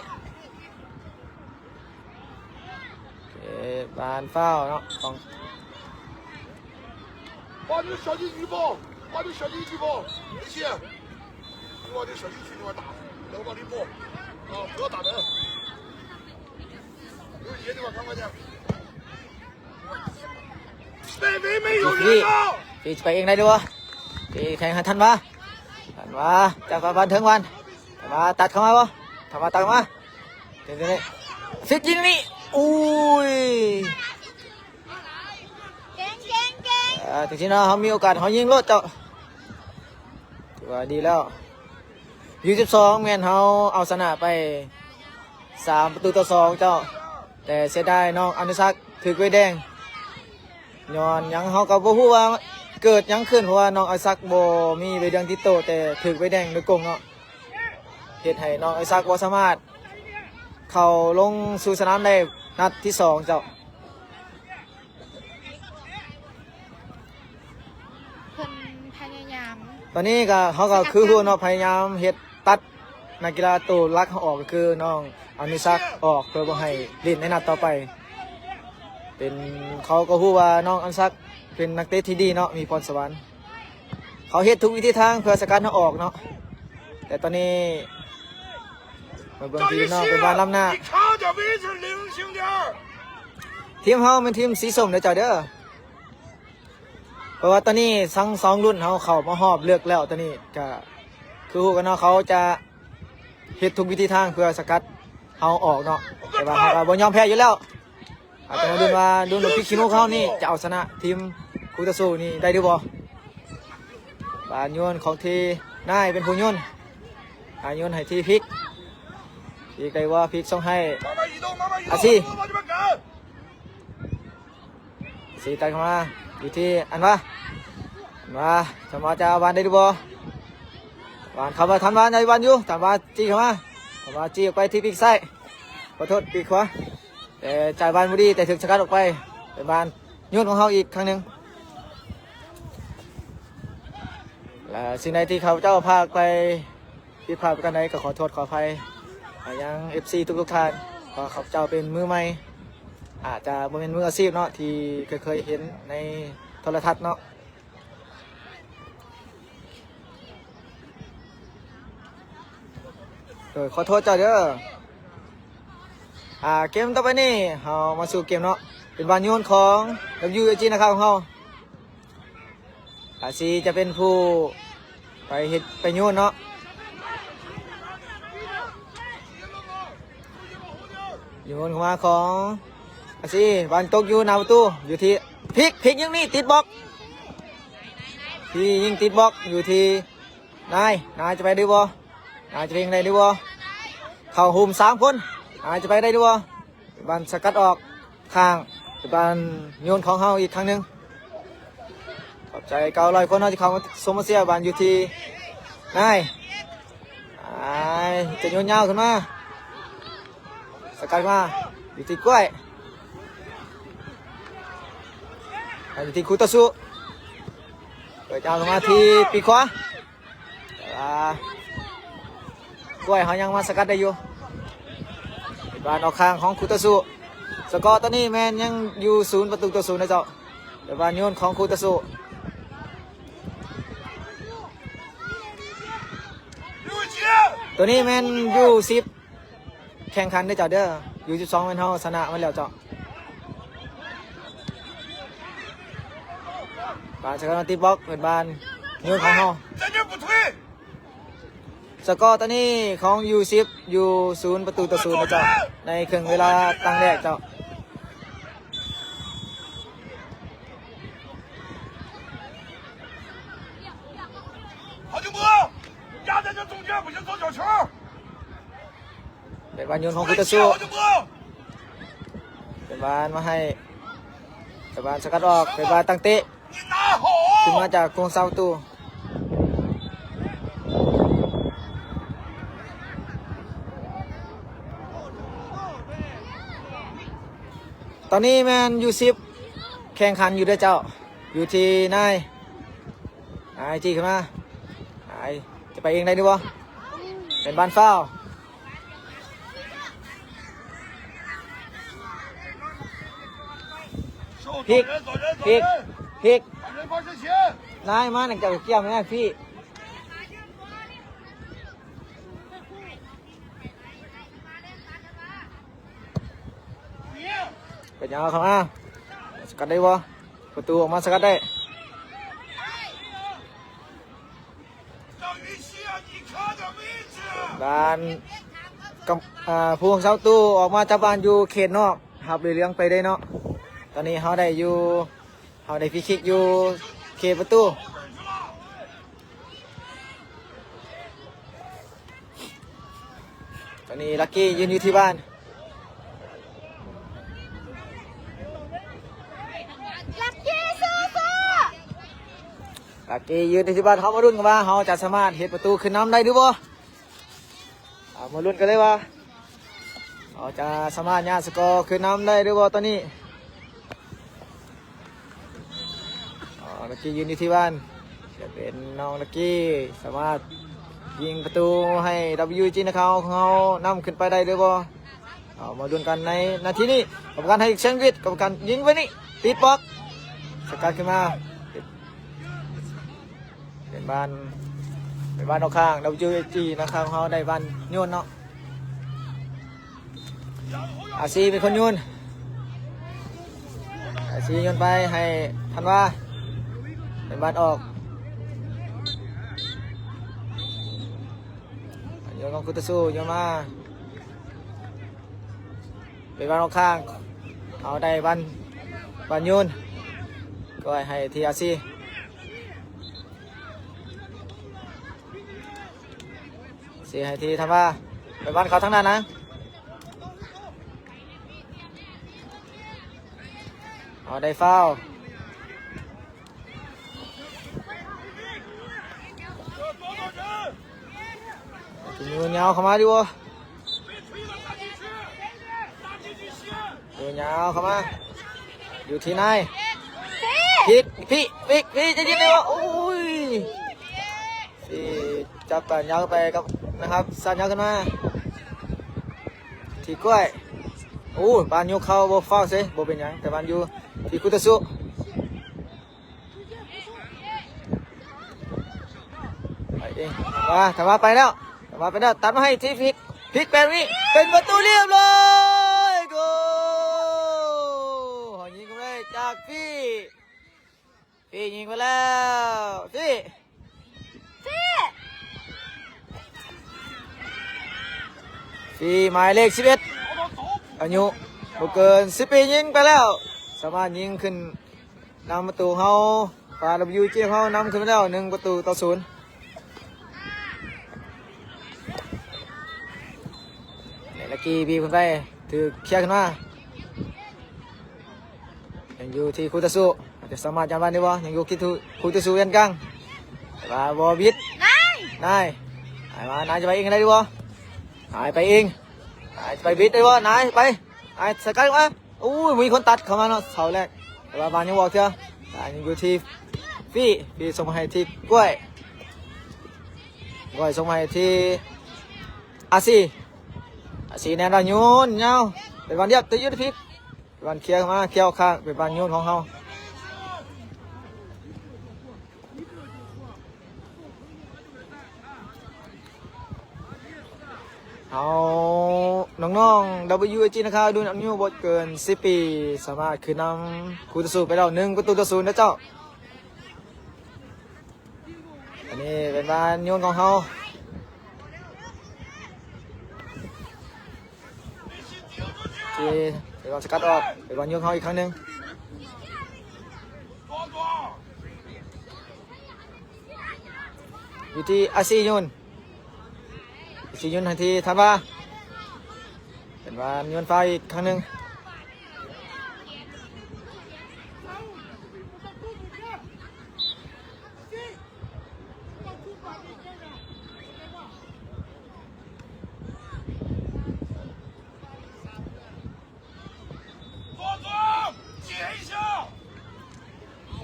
ເອີ ບານຟາວເນາະ ຂອງ Pas de Charlie du vent. Pas de Charlie du vent. Ici, hein. ຟີ ຟີຈະໄປເອງໄດ້ຫຼືບໍ່? ຟີແຂ່ງໃຫ້ທັນວາ ທັນວາຈາກຟາບານເທິງວານ ທັນວາຕັດເຂົ້າມາບໍ່? ທັນວາຕັດເຂົ້າມາ ເປັນຈັ່ງໃດ? ຟິກຍິງນີ້ ໂອ້ຍ ເກັ່ງໆໆ ອ່າ ຈັ່ງຊີ້ເນາະ ເຮົາມີໂອກາດເຮົາຍິງໂລດເຈົ້າ. ຖືວ່າດີແລ້ວ ຢູສິບສອງ ແມ່ນເຮົາເອົາຊະນະໄປສາມປະຕູຕໍ່ສອງເຈົ້າ ແຕ່ເສຍດາຍນ້ອງອະນຸສັກຖືກໃບແດງ ຍ້ອນຫຍັງເຮົາກໍບໍ່ຮູ້ວ່າເກີດຫຍັງຂຶ້ນ ເພາະວ່ານ້ອງອະນຸສັກບໍ່ມີໃບເຫຼືອງຕິດໂຕ ແຕ່ຖືກໃບແດງໂດຍກົງເນາະ ເຮັດໃຫ້ນ້ອງອະນຸສັກບໍ່ສາມາດເຂົ້າລົງສູ່ສະໜາມໄດ້ນັດທີສອງເຈົ້າ. ເພິ່ນພະຍາຍາມ ຕອນນີ້ກໍ ເຮົາກໍຄືຮູ້ເນາະ ພະຍາຍາມເຮັດຕັດນັກກິລາໂຕຫຼັກເຮົາອອກ ກໍຄືນ້ອງອະນຸສັກອອກ ເພື່ອບໍ່ໃຫ້ຫຼິ້ນໃນນັດຕໍ່ໄປ ເປັນ ເຂົາກໍຮູ້ວ່ານ້ອງອະນຸສັກເປັນນັກເຕະທີ່ດີເນາະ ມີພອນສະຫວັນ ເຂົາເຮັດທຸກວິທີທາງເພື່ອສະກັດເຮົາອອກເນາະ ແຕ່ຕອນນີ້ມາເບິ່ງທີມນ້ອງເປັນບ້ານລ້ຳໜ້າ ທີມເຮົາແມ່ນທີມສີສົ້ມເດີເຈົ້າເດີ. ເພາະວ່າຕອນນີ້ທັງສອງລຸ້ນເຮົາເຂົ້າມາຮອບເລິກແລ້ວ ຕອນນີ້ກະຄືຮູ້ກັນເນາະ ເຂົາຈະເຮັດທຸກວິທີທາງເພື່ອສະກັດເຮົາອອກເນາະ ແຕ່ວ່າເຮົາກະບໍ່ຍອມແພ້ຢູ່ແລ້ວ ອາດຈະມາລຸ້ນວ່າລຸ້ນລູກພິກຂີ້ໜູຂອງເຮົານີ້ຈະເອົາຊະນະທີມຄູ່ຕໍ່ສູ້ນີ້ໄດ້ຫຼືບໍ່? ບານໂຍນຂອງທີນາຍເປັນຜູ້ໂຍນ ອາ ໂຍນໃຫ້ທີພິກ ພິກໄດ້ບໍ່? ພິກສົ່ງໃຫ້ອາຊີ ຊີຕັດເຂົ້າມາຢູ່ທີ່ອັນວາ ອັນວາ ທຳມາຈະວານໄດ້ຫຼືບໍ່? ວານເຂົ້າມາ ທຳມາໄດ້ວານຢູ່ ທຳມາຈີ້ເຂົ້າມາ ທຳມາຈີ້ອອກໄປທີ່ປີກຊ້າຍ ຂໍໂທດ ປີກຂວາ ແຕ່ຈ່າຍວານບໍ່ດີ ແຕ່ຖືກສະກັດອອກໄປ ເປັນວານໂຍນຂອງເຮົາອີກຄັ້ງໜຶ່ງ ແລະ ສິ່ງໃດທີ່ຂ້າພະເຈົ້າພາກໄປ ຜິດພາດປະການໃດກໍຂໍໂທດຂໍອະໄພມາຍັງເອັຟຊີທຸກໆທ່ານ ເພາະວ່າຂ້າພະເຈົ້າເປັນມືໃໝ່ ອາດຈະບໍ່ແມ່ນມືອາຊີບເນາະ ທີ່ເຄີຍໆເຫັນໃນໂທລະທັດເນາະ ໂດຍຂໍໂທດເຈົ້າເດີ. ອ່າ ເກມຕໍ່ໄປນີ້ເຮົາມາສູ່ເກມເນາະ ເປັນບານໂຍນຂອງ WAG ນະຄາບຂອງເຮົາ ອາຊີຈະເປັນຜູ້ໄປເຮັດ ໄປໂຍນເນາະ ໂຍນເຂົ້າມາຂອງອາຊີ ບານຕົກຢູ່ໜ້າປະຕູ ຢູ່ທີ່ພິກ ພິກຍິງນີ້ຕິດບລັອກ ທີ່ຍິງຕິດບລັອກ ຢູ່ທີ່ນາຍ ນາຍຈະໄປໄດ້ບໍ່? ນາຍຈະເຮັດຈັ່ງໃດໄດ້ບໍ່? ເຂົ້າຫຸ້ມສາມຄົນ ນາຍຈະໄປໄດ້ຫຼືບໍ່? ບານສະກັດອອກຂ້າງ ບານໂຍນຂອງເຮົາອີກຄັ້ງໜຶ່ງ. ຂອບໃຈເກົ້າຮ້ອຍຄົນເນາະ ທີ່ເຂົ້າມາຊົມມາເຊຍ. ບານຢູ່ທີ່ນາຍ ອາຍ ຈະໂຍນຍາວຂຶ້ນມາ ສະກັດມາ ຢູ່ທີ່ກ້ວຍ ຢູ່ທີ່ຄູ່ຕໍ່ສູ້ ເປີດຍາວລົງມາທີ່ປີກຂວາ. ແຕ່ວ່າກ້ວຍເຮົາຍັງມາສະກັດໄດ້ຢູ່. ເປັນບານອອກຂ້າງຂອງຄູ່ຕໍ່ສູ້. ສະກໍຕອນນີ້ແມ່ນຍັງຢູ່ສູນປະຕູຕໍ່ສູນນະເຈົ້າ. ເປັນບານໂຍນຂອງຄູ່ຕໍ່ສູ້. ໂຕນີ້ແມ່ນຢູສິບ ແຂ່ງຂັນເດີເຈົ້າເດີ. ຢູສິບສອງແມ່ນເຮົາຊະນະມາແລ້ວເຈົ້າ. ບານສະກັດມາຕິດບລັອກ ເປັນບານໂຍນຂອງເຮົາ. ສະກໍຕອນນີ້ຂອງຢູສິບ ຢູ່ສູນປະຕູຕໍ່ສູນນະເຈົ້າ ໃນເຄິ່ງເວລາຕັ້ງແລກເຈົ້າ. ເປັນບານໂຍນຂອງຄູ່ຕໍ່ສູ້. ເປັນບານມາໃຫ້ ເປັນບານສະກັດອອກ ເປັນບານຕັ້ງເຕະ ຂຶ້ນມາຈາກກອງຊາວປະຕູ. ຕອນນີ້ແມ່ນຢູສິບ ແຂ່ງຂັນຢູ່ເດີເຈົ້າ. ຢູ່ທີ່ນາຍ ນາຍຈີ້ຂຶ້ນມາ ນາຍຈະໄປເອງໄດ້ຫຼືບໍ່? ເປັນບານຟາວ. ພິກ ພິກ ພິກ ນາຍມານັ່ງເຈົ້າກຽມນະພີ້. ເປັນຫຍັງເອົາເຂົ້າມາ ສະກັດໄດ້ບໍ່? ປະຕູອອກມາສະກັດໄດ້. ບານ ກຳ ອາ ຜູ້ຮັກສາປະຕູອອກມາຈັບບານຢູ່ເຂດນອກ ຮັບໃບເຫຼືອງໄປເດ້ເນາະ. ຕອນນີ້ເຮົາໄດ້ຢູ່ ເຮົາໄດ້ຟຣີຄິກຢູ່ເຂດປະຕູ. ຕອນນີ້ລັກກີ້ຢືນຢູ່ທີ່ບ້ານ. ລັກກີ້ສູ້ໆ ລັກກີ້ຢືນຢູ່ທີ່ບ້ານ. ເຮົາມາລຸ້ນກັນວ່າເຮົາຈະສາມາດເຮັດປະຕູຂຶ້ນນຳໄດ້ຫຼືບໍ່? ເອົາມາລຸ້ນກັນເລີຍວ່າ ເຮົາຈະສາມາດຍາດສະກໍຂຶ້ນນຳໄດ້ຫຼືບໍ່ຕອນນີ້. ອໍ ລັກກີ້ຢືນຢູ່ທີ່ບ້ານ ຈະເປັນນ້ອງລັກກີ້ ສາມາດຍິງປະຕູໃຫ້ WG ນະຄອນຂອງເຮົານຳຂຶ້ນໄປໄດ້ຫຼືບໍ່? ເອົາມາລຸ້ນກັນໃນນາທີນີ້. ກຳມະການໃຫ້ແຊງວິດ ກຳມະການຍິງໄປນີ້ ຕິດບລັອກ ສະກັດຂຶ້ນມາ. ເປັນບານ ເປັນບານອອກຂ້າງ WG ນະຄອນຂອງເຮົາໄດ້ບານໂຍນເນາະ. ອາຊີເປັນຄົນໂຍນ ອາຊີໂຍນໄປໃຫ້ທັນວາ ເປັນບານອອກ ໂຍນຂອງຄູ່ຕໍ່ສູ້ໂຍນມາ ເປັນບານອອກຂ້າງ ເຮົາໄດ້ບານ ບານໂຍນ ກໍໃຫ້ທີ່ອາຊີ. ຊິໃຫ້ທີ່ທຳມາ ໄປບ້ານເຂົາທາງນັ້ນນະ ເອົາໄດ້ຟາວ. ຍິງຍາວເຂົ້າມາຢູ່ບໍ່? ຍິງຍາວເຂົ້າມາ ຢູ່ທີ່ນາຍ ພິກ ພິກ ພິກ ພິກ ຈະຍິງໄດ້ບໍ່? ໂອ້ຍ ທີ່ຈັບບານຍາວໄປກັບ ນະຄັບ ສາດຍາວຂຶ້ນມາ ທີ່ກ້ວຍ ໂອ້ ບານຍົກເຂົ້າ ບໍ່ຟາວເສຍ ບໍ່ເປັນຫຍັງ ແຕ່ບານຢູ່ທີ່ຄູ່ຕໍ່ສູ້ ໄປເອງ ມາ ທຳມາໄປແລ້ວ ທຳມາໄປແລ້ວ ຕັດມາໃຫ້ທີ່ພິກ ພິກແປດວິ ເປັນປະຕູລຽບຮ້ອຍ ໂກ ເຮົາຍິງເຂົ້າໄປຈາກພີ ພີຍິງໄປແລ້ວ ພີ ພີ ພີໝາຍເລກສິບເອັດ ອາຍຸບໍ່ເກີນສິບປີ ຍິງໄປແລ້ວ ສາມາດຍິງຂຶ້ນນຳປະຕູເຮົາ ພາ WG ເຮົານຳຂຶ້ນໄປແລ້ວ ໜຶ່ງປະຕູຕໍ່ສູນ ແລະ ລັກກີ້ບີບຂຶ້ນໄປ ຖືກເຄຍຂຶ້ນມາ ຢູ່ທີ່ຄູ່ຕໍ່ສູ້ ຈະສາມາດຢ້ຳໄດ້ບໍ່? ຍັງຢູ່ທີ່ຄູ່ຕໍ່ສູ້ເວນກາງ ແຕ່ວ່າບໍ່ບິດ. ນາຍ ນາຍ ນາຍຈະໄປເອງໄດ້ບໍ່? ນາຍໄປເອງ ນາຍຈະໄປບິດໄດ້ບໍ່? ນາຍໄປ ນາຍສະກັດມາ. ໂອ້ຍ ມີຄົນຕັດເຂົ້າມາເນາະ ເສົາແລກ ແຕ່ວ່າບານຍັງບໍ່ອອກເທື່ອ. ບານຍັງຢູ່ທີ່ຟີ ຟີສົ່ງໃຫ້ທີ່ກ້ວຍ ກ້ວຍສົ່ງໃຫ້ທີ່ອາຊີ ອາຊີແນມແລ້ວໂຍນຍາວ ເປັນບານລຽບ ແຕ່ຢູ່ທີ່ ເປັນບານເຄຍເຂົ້າມາ ເຄຍອອກຂ້າງ ເປັນບານໂຍນຂອງເຮົາ. ເຮົາ ນ້ອງໆ WAG ນະຄາ ອາຍຸບໍ່ເກີນສິບປີ ສາມາດຂຶ້ນນຳຄູ່ຕໍ່ສູ້ໄປແລ້ວ ໜຶ່ງປະຕູຕໍ່ສູນເດີເຈົ້າ. ອັນນີ້ເປັນບານໂຍນຂອງເຮົາ ທີ່ເປັນບານສະກັດອອກ ເປັນບານໂຍນເຮົາອີກຄັ້ງໜຶ່ງ ຢູ່ທີ່ອາຊີໂຍນ ອາຊີໂຍນໃຫ້ທີ່ທັນວາ ເປັນບານໂຍນຟາວອີກຄັ້ງໜຶ່ງ.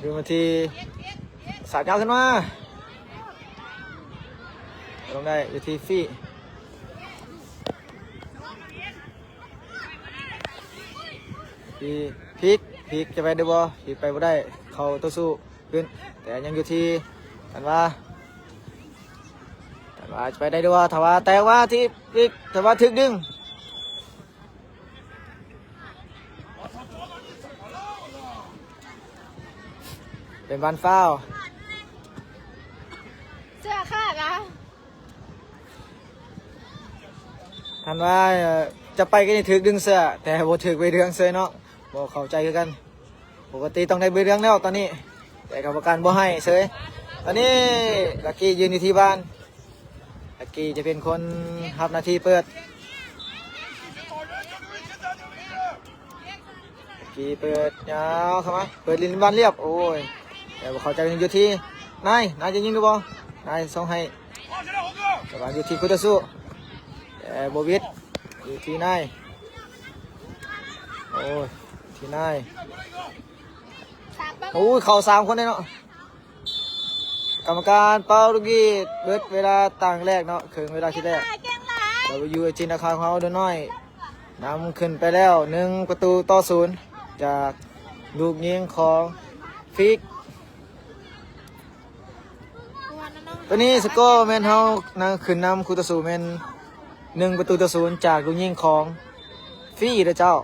ຢູ່ມາທີ່ສາດຍາວຂຶ້ນມາ ລົງໄດ້ຢູ່ທີ່ຟີ ທີ່ພິກ ພິກຈະໄປໄດ້ບໍ່? ພິກໄປບໍ່ໄດ້ ເຂົ້າຕໍ່ສູ້ ຂຶ້ນ ແຕ່ຍັງຢູ່ທີ່ທັນວາ ທັນວາຈະໄປໄດ້ຫຼືບໍ່? ທັນວາແຕກມາທີ່ພິກ ທັນວາຖືກດຶງ ເປັນບານຟາວ ເສື້ອຂາດລະ. ທ່ານວ່າ ເອີ ຈະໄປກໍນີ້ຖືກດຶງເສື້ອ ແຕ່ບໍ່ຖືກໃບເຫຼືອງເສີຍເນາະ ບໍ່ເຂົ້າໃຈຄືກັນ. ປົກກະຕິຕ້ອງໄດ້ໃບເຫຼືອງແລ້ວຕອນນີ້ ແຕ່ກຳມະການບໍ່ໃຫ້ເສີຍ. ຕອນນີ້ລັກກີ້ຢືນຢູ່ທີ່ບ້ານ ລັກກີ້ຈະເປັນຄົນຮັບໜ້າທີ່ເປີດ. ກີເປີດຍາວເຂົ້າມາ ເປີດຫຼິ້ນບານລຽບ ໂອ້ຍ ແຕ່ບໍ່ເຂົ້າໃຈ ຢູ່ທີ່ນາຍ ນາຍຈະຍິງຫຼືບໍ່? ນາຍສົ່ງໃຫ້ ແຕ່ວ່າຢູ່ທີ່ຄູ່ຕໍ່ສູ້ ແຕ່ບໍ່ຫວິດ ຢູ່ທີ່ນາຍ ໂອ້ຍ ທີ່ນາຍ ໂອ້ຍ ເຂົ້າສາມຄົນເດ້ເນາະ. ກຳມະການເປົ່າລູກຫວີດ ເບິດເວລາຕັ້ງແລກເນາະ ເຄິ່ງເວລາທີແລກ ແລ້ວຢູ່ເອເຈຍນາຄາຂອງເຮົາ ດວນນ້ອຍນຳຂຶ້ນໄປແລ້ວ ໜຶ່ງປະຕູຕໍ່ສູນ ຈາກລູກຍິງຂອງຟີກ. ຕອນນີ້ສະກໍແມ່ນເຮົານຳ ຂຶ້ນນຳຄູ່ຕໍ່ສູ້ແມ່ນ ໜຶ່ງປະຕູຕໍ່ສູນ ຈາກລູກຍິງຂອງຟີເດີເຈົ້າ.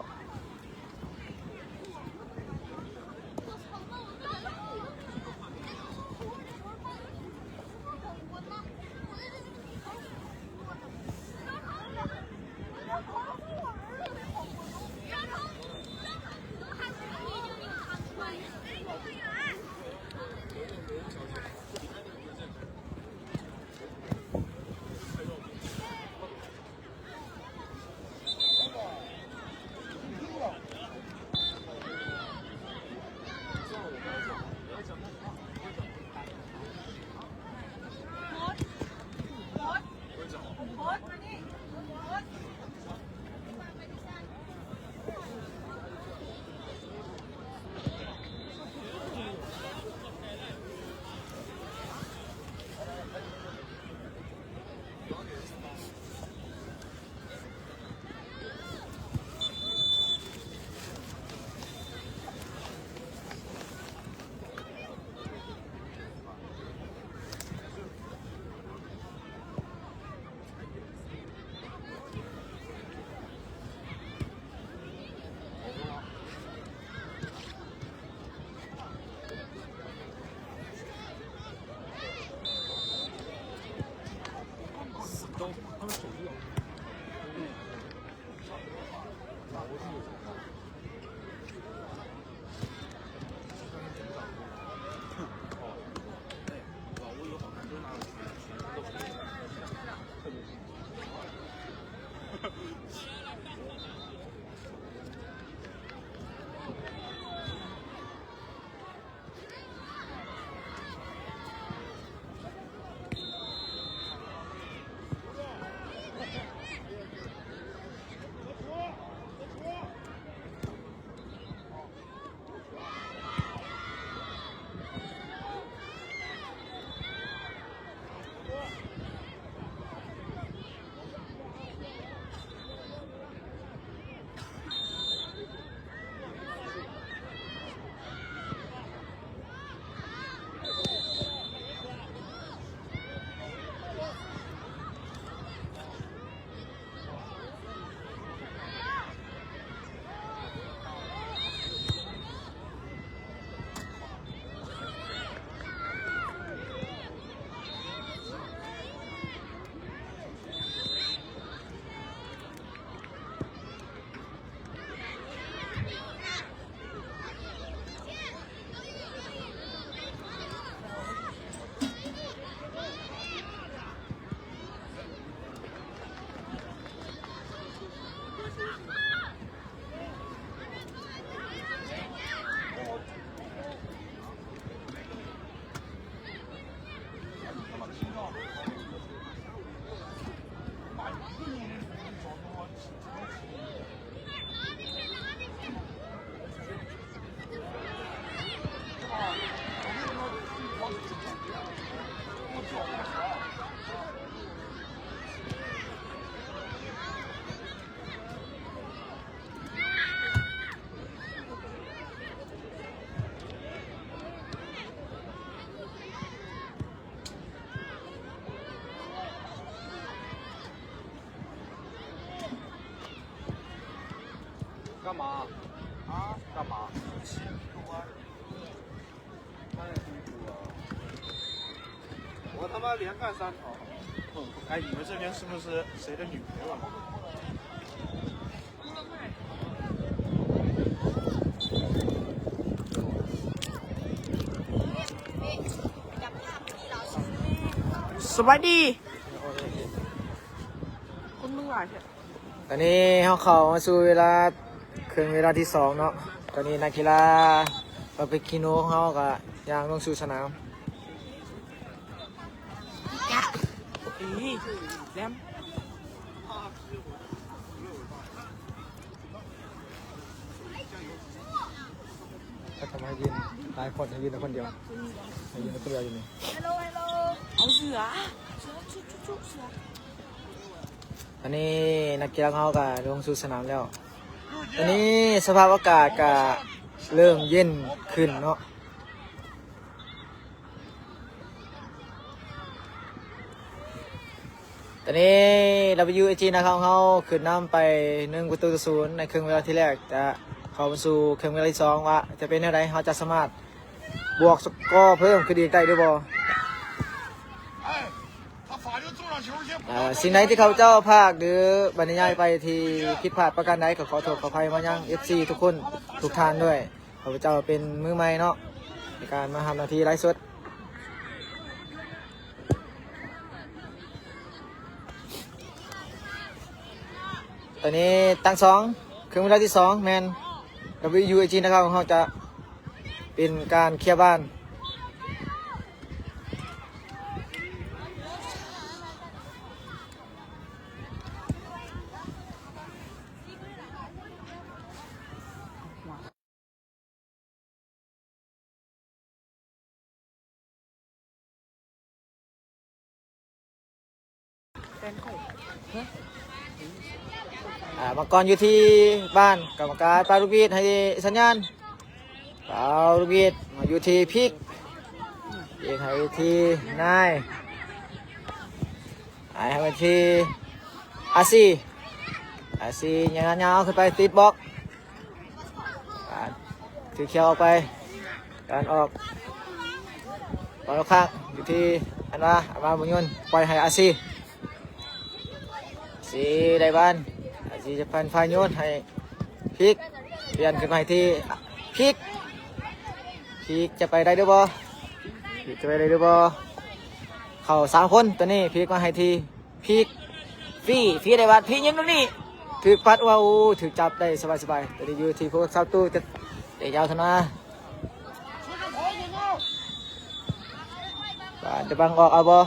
嘛？啊？干嘛？我他妈连干三场。哎，你们这边是不是谁的女朋友啊？ ສະບາຍດີ ຄົນເມືອງຫຼາຍແທ້. ຕອນນີ້ເຮົາເຂົ້າມາສູ່ເວລາເຄິ່ງເວລາທີສອງເນາະ. ຕອນນີ້ນັກກິລາປາເປຄິໂນຂອງເຮົາກໍຍ່າງລົງສູ່ສະໜາມ. ແຫຼມ ຖ້າທຳໃຫ້ຢືນຫຼາຍຄົນ ໃຫ້ຢືນແຕ່ຄົນດຽວ ໃຫ້ຢືນແຕ່ຜູ້ດຽວຢູ່ນີ້. ເອົາເສືອ ເສືອ ເສືອ ເສືອ ເສືອ. ຕອນນີ້ນັກກິລາຂອງເຮົາກໍລົງສູ່ສະໜາມແລ້ວ. ຕອນນີ້ສະພາບອາກາດກໍເລີ່ມເຢັນຂຶ້ນເນາະ. ຕອນນີ້ ດັບເບິນຢູເອຈີ ນາຄາຂອງເຮົາຂຶ້ນນຳໄປໜຶ່ງປະຕູຕໍ່ສູນ ໃນເຄິ່ງເວລາທີແລກ. ຈະເຂົ້າມາສູ່ເຄິ່ງເວລາທີສອງ ວ່າຈະເປັນແນວໃດ, ເຮົາຈະສາມາດບວກສະກໍເພີ່ມຂຶ້ນອີກໄດ້ຫຼືບໍ່? ເອີ ສິ່ງໃດທີ່ຂ້າພະເຈົ້າພາກ ຫຼື ບັນຍາຍໄປທີ່ຜິດພາດປະການໃດ ກໍຂໍໂທດຂໍອະໄພມາຍັງເອັຟຊີທຸກຄົນທຸກທ່ານດ້ວຍ. ຂ້າພະເຈົ້າເປັນມືໃໝ່ເນາະ ໃນການມາຮັບໜ້າທີ່ໄລຟ໌ສົດ. ຕອນນີ້ຕັ້ງສອງ ເຄິ່ງເວລາທີສອງ ແມ່ນ ດັບເບິນຢູເອຈີ ນາຄາຂອງເຮົາຈະເປັນການເຄຍບານ. ອ່າ ມັງກອນຢູ່ທີ່ບ້ານ ກຳມະການເປົ່າລູກຫວີດໃຫ້ສັນຍານ. ເປົ່າລູກຫວີດມາຢູ່ທີ່ພິກ ຍິງໃຫ້ທີ່ນາຍ ໃຫ້ໄປທີ່ອາຊີ ອາຊີຍາວໆ ຂຶ້ນໄປຕິດບລັອກ. ອ່າ ຖືກເຄຍອອກໄປ ການອອກ ບອນອອກຂ້າງຢູ່ທີ່ອັນວາ ອັນວາບຸນຍົນ ປ່ອຍໃຫ້ອາຊີ ອາຊີໄດ້ບານ ອາຊີຈະພັນພາໂຍນໃຫ້ພິກ ປ່ຽນຂຶ້ນມາໃຫ້ທີ່ພິກ ພິກຈະໄປໄດ້ຫຼືບໍ່ ພິກຈະໄປໄດ້ຫຼືບໍ່? ເຂົ້າສາມຄົນ ຕອນນີ້ພິກມາໃຫ້ທີ່ ພິກ ຟີ ຟີໄດ້ບານ ຟີຍິງລູກນີ້ ຖືກປັດ ໂອ້ ຖືກຈັບໄດ້ສະບາຍໆ. ຕອນນີ້ຢູ່ທີ່ຜູ້ຮັກສາປະຕູ ຈະເຕະຍາວຂຶ້ນມາ ບານຈະບັງອອກເອົາບໍ່?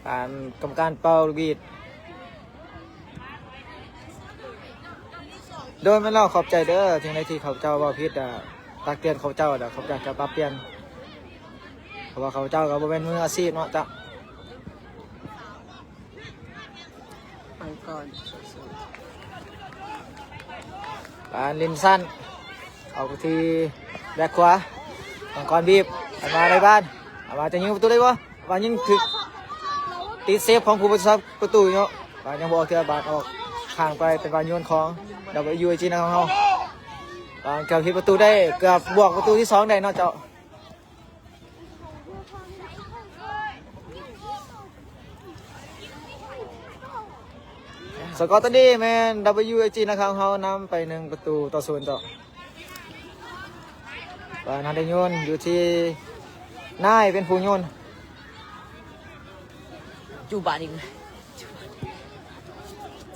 ການ ກຳມະການເປົ່າລູກຫວີດ. ໂດຍ ແມ່ນແລ້ວ ຂອບໃຈເດີ ສິ່ງໃດທີ່ຂ້າພະເຈົ້າເວົ້າຜິດ ອາ ຕັກເຕືອນຂ້າພະເຈົ້າ ແລ້ວຂ້າພະເຈົ້າຈະປັບປ່ຽນ ເພາະວ່າຂ້າພະເຈົ້າກໍບໍ່ແມ່ນມືອາຊີບເນາະ. ຈະ ມັງກອນ ການຫຼິ້ນສັ້ນ ອອກທີ່ແບັກຂວາ ມັງກອນບີບ ອັນວາໄດ້ບານ ອັນວາຈະຍິງປະຕູໄດ້ບໍ່? ບານຍິງຖືກ ຕິດເຊຟຂອງຜູ້ຮັກສາປະຕູເນາະ. ບານຍັງບໍ່ອອກເທື່ອ ບານອອກຂ້າງໄປ ເປັນບານໂຍນຂອງ ດັບເບິນຢູເອຈີ ນາຄາຂອງເຮົາ. ບານເກືອບເຮັດປະຕູໄດ້ ເກືອບບວກປະຕູທີສອງໄດ້ເນາະເຈົ້າ. ສະກໍຕອນນີ້ແມ່ນ ດັບເບິນຢູເອຈີ ນາຄາຂອງເຮົານຳໄປໜຶ່ງປະຕູຕໍ່ສູນເຈົ້າ. ບານໄດ້ໂຍນຢູ່ທີ່ນາຍເປັນຜູ້ໂຍນ. ຈູບານອີກ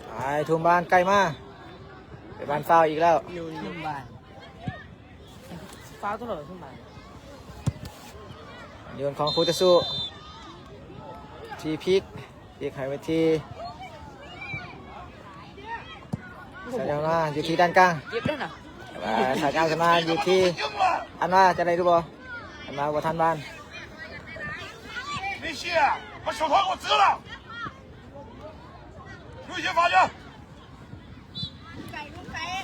ໄປທຸ່ມບານໄກມາ ເປັນບານຟາວອີກແລ້ວ. ໂຍນທຸ່ມບານ ຟາວຕະຫຼອດທຸ່ມບານ. ໂຍນຂອງຄູ່ຕໍ່ສູ້ທີ່ພິກ ອີກໃຫ້ໄປທີ່ ສາຍຍາວມາຢູ່ທີ່ດ້ານກາງ ເຈັບເດ້ນະ. ສາຍຍາວມາຢູ່ທີ່ອັນວາ ຈະໄດ້ຫຼືບໍ່? ອັນວາບໍ່ທັນບານ. 把手套给我遮了，有些发言。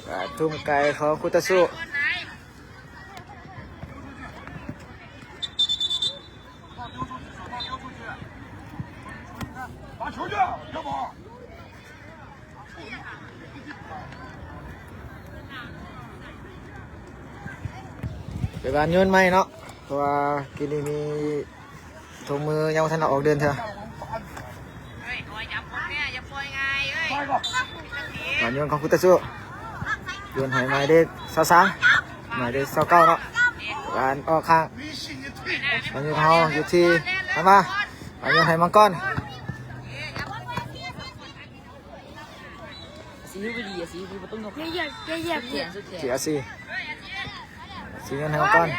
ກະທຸ່ມໄກຂອງຄູ່ຕໍ່ສູ້ 把手套丢出去，手套丢出去，你们出去看，把ການໂຍນໃໝ່ເນາະ ເພາະວ່າກີ້ນີ້ມີຖົງມືຍັງບໍ່ທັນໄດ້ອອກເດີນເທື່ອ. ການໂຍນຂອງຄູ່ຕໍ່ສູ້ ໂຍນໃຫ້ໝາຍເລກຊາວສາມ ໝາຍເລກຊາວເກົ້າເນາະ ການອອກຂ້າງ. ການໂຍນຂອງເຮົາຢູ່ທີ່ ທັນວາ ການໂຍນໃຫ້ມັງກອນ. ອາຊີ ຢູ່ດີ ອາຊີ ບໍ່ຕ້ອງຍົກ ຢ່າຢຽບ ຢ່າຢຽບ ສຸດແຂນ ອາຊີ ອາຊີ ຍັງໃຫ້ມັງກອນ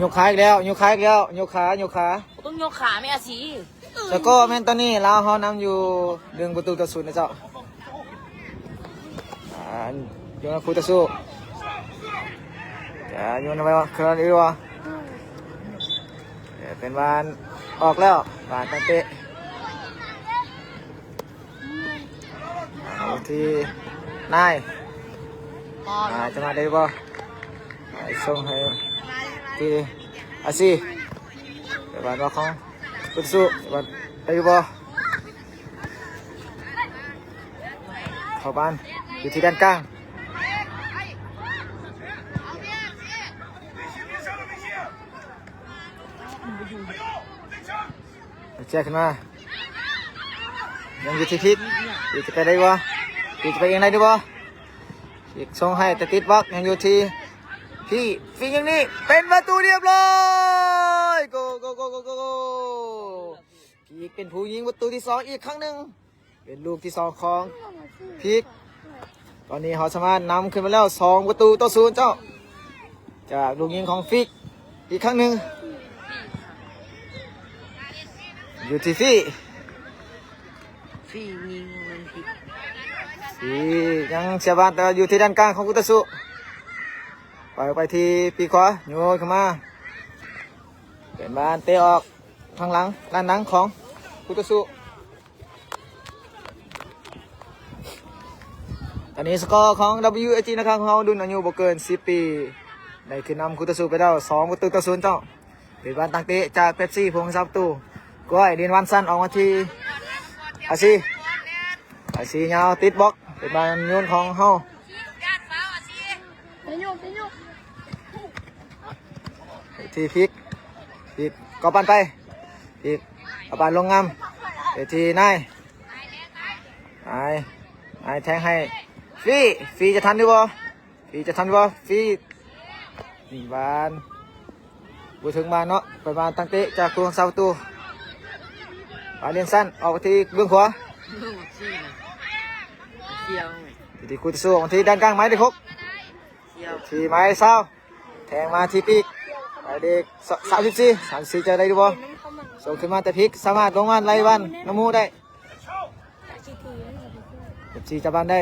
ຍົກຂາອີກແລ້ວ ຍົກຂາອີກແລ້ວ ຍົກຂາ ຍົກຂາ ບໍ່ຕ້ອງຍົກຂາແມ່ ອາຊີ. ສະກໍແມ່ນຕອນນີ້ລາວເຮົານຳຢູ່ໜຶ່ງປະຕູຕໍ່ສູນນະເຈົ້າ. ອ່າ ໂຍນຄູ່ຕໍ່ສູ້ ຈະໂຍນໄປວ່າ ເຄີນອີກວ່າ ເປັນບານອອກແລ້ວ ບານຕັ້ງເຕະ ເອົາທີ່ນາຍ ນາຍຈະມາໄດ້ບໍ່? ໃຫ້ສົ່ງໃຫ້ທີ່ອາຊີ ເປັນບານອອກຂອງ ຄຸດສຸ ເປັນບານໄດ້ບໍ່? ເຂົ້າບ້ານ ຢູ່ທີ່ດ້ານກາງ ເຈຍຂຶ້ນມາ ຍັງຢູ່ທີ່ພິກ ພິກຈະໄປໄດ້ບໍ່? ພິກຈະໄປເອງໄດ້ຫຼືບໍ່? ພິກສົ່ງໃຫ້ ແຕ່ຕິດບລັອກ ຍັງຢູ່ທີ່ພີກ ຟີງຢ່າງນີ້ ເປັນປະຕູລຽບຮ້ອຍ ໂກ ໂກ ໂກ ໂກ ພີກເປັນຜູ້ຍິງປະຕູທີສອງອີກຄັ້ງໜຶ່ງ ເປັນລູກທີສອງຂອງພີກ. ຕອນນີ້ເຮົາສາມາດນຳຂຶ້ນມາແລ້ວສອງປະຕູຕໍ່ສູນເຈົ້າ ຈາກລູກຍິງຂອງຟີກອີກຄັ້ງໜຶ່ງ ຢູ່ທີ່ຟີ ຟີຍິງແມ່ນພີກ ຟີຍັງເສຍບານ ແຕ່ວ່າຢູ່ທີ່ດ້ານກາງຂອງຄູ່ຕໍ່ສູ້ ປ່ອຍອອກໄປທີ່ປີກຂວາ ໂຍນເຂົ້າມາ ເປັນບານເຕະອອກ ທາງຫຼັງ ດ້ານຫຼັງຂອງຄູ່ຕໍ່ສູ້. ຕອນນີ້ສະກໍຂອງ WAG ນະຄອນ ຂອງເຮົາ ລຸ້ນອາຍຸບໍ່ເກີນສິບປີ ໄດ້ຂຶ້ນນຳຄູ່ຕໍ່ສູ້ໄປແລ້ວສອງປະຕູຕໍ່ສູນເຈົ້າ. ເປັນບານຕັ້ງເຕະຈາກເປັບຊີ ຜູ້ຮັກສາປະຕູ ກ້ອຍ ລິນວັນສັນ ອອກມາທີ່ອາຊີ ອາຊີຍາວຕິດບລັອກ ເປັນບານໂຍນຂອງເຮົາ ທີ່ພິກ ພິກກໍປັ່ນໄປ ພິກເອົາບານລົງງາມ ໄປທີ່ນາຍ ນາຍ ນາຍແທງໃຫ້ຟີ ຟີຈະທັນຫຼືບໍ່? ຟີຈະທັນຫຼືບໍ່? ຟີ ນີ້ບານບໍ່ເຖິງບານເນາະ ໄປບານຕັ້ງເຕະຈາກຜູ້ຮັກສາປະຕູ ບານເລນສັ້ນອອກໄປທີ່ເບື້ອງຂວາ ທີ່ຄູດຊວງ ທີ່ດ້ານກາງ ໝາຍເລກຫົກ ທີ່ໝາຍຊາວ ແທງມາທີ່ປີກ ໝາຍເລກສາມສິບສີ່ ສາມສິບສີ່ຈະໄດ້ຫຼືບໍ່? ສົ່ງຂຶ້ນມາແຕ່ພີກ ສາມາດລົງມາໄລ່ບ້ານນຳໝູ່ໄດ້ ເອັບຊີຈະບ້ານໄດ້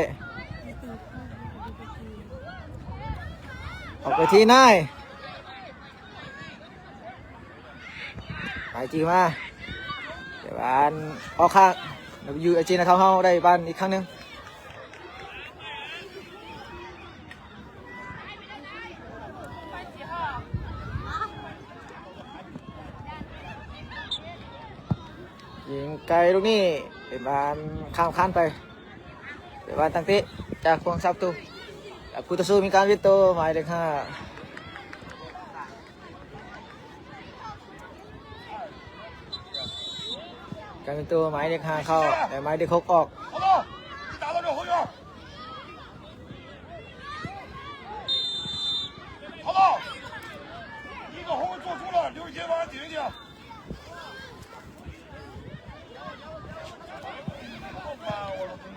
ອອກໄປທີ່ນາຍ ໄປຈີມາ ແຕ່ວ່າອັນອອກຂ້າງ WAG ນະເຂົາເຮົາໄດ້ບ້ານອີກຄັ້ງໜຶ່ງ ຍິງໄກລູກນີ້ ເປັນບານຂ້າມຄານໄປ ເປັນບານຕັ້ງເຕະຈາກພວງຊັບຕູ ແລະ ຄູ່ຕໍ່ສູ້ມີການປ່ຽນໂຕ ໝາຍເລກຫ້າ ການເປັນໂຕໝາຍເລກຫ້າເຂົ້າ ແລະ ໝາຍເລກຫົກອອກ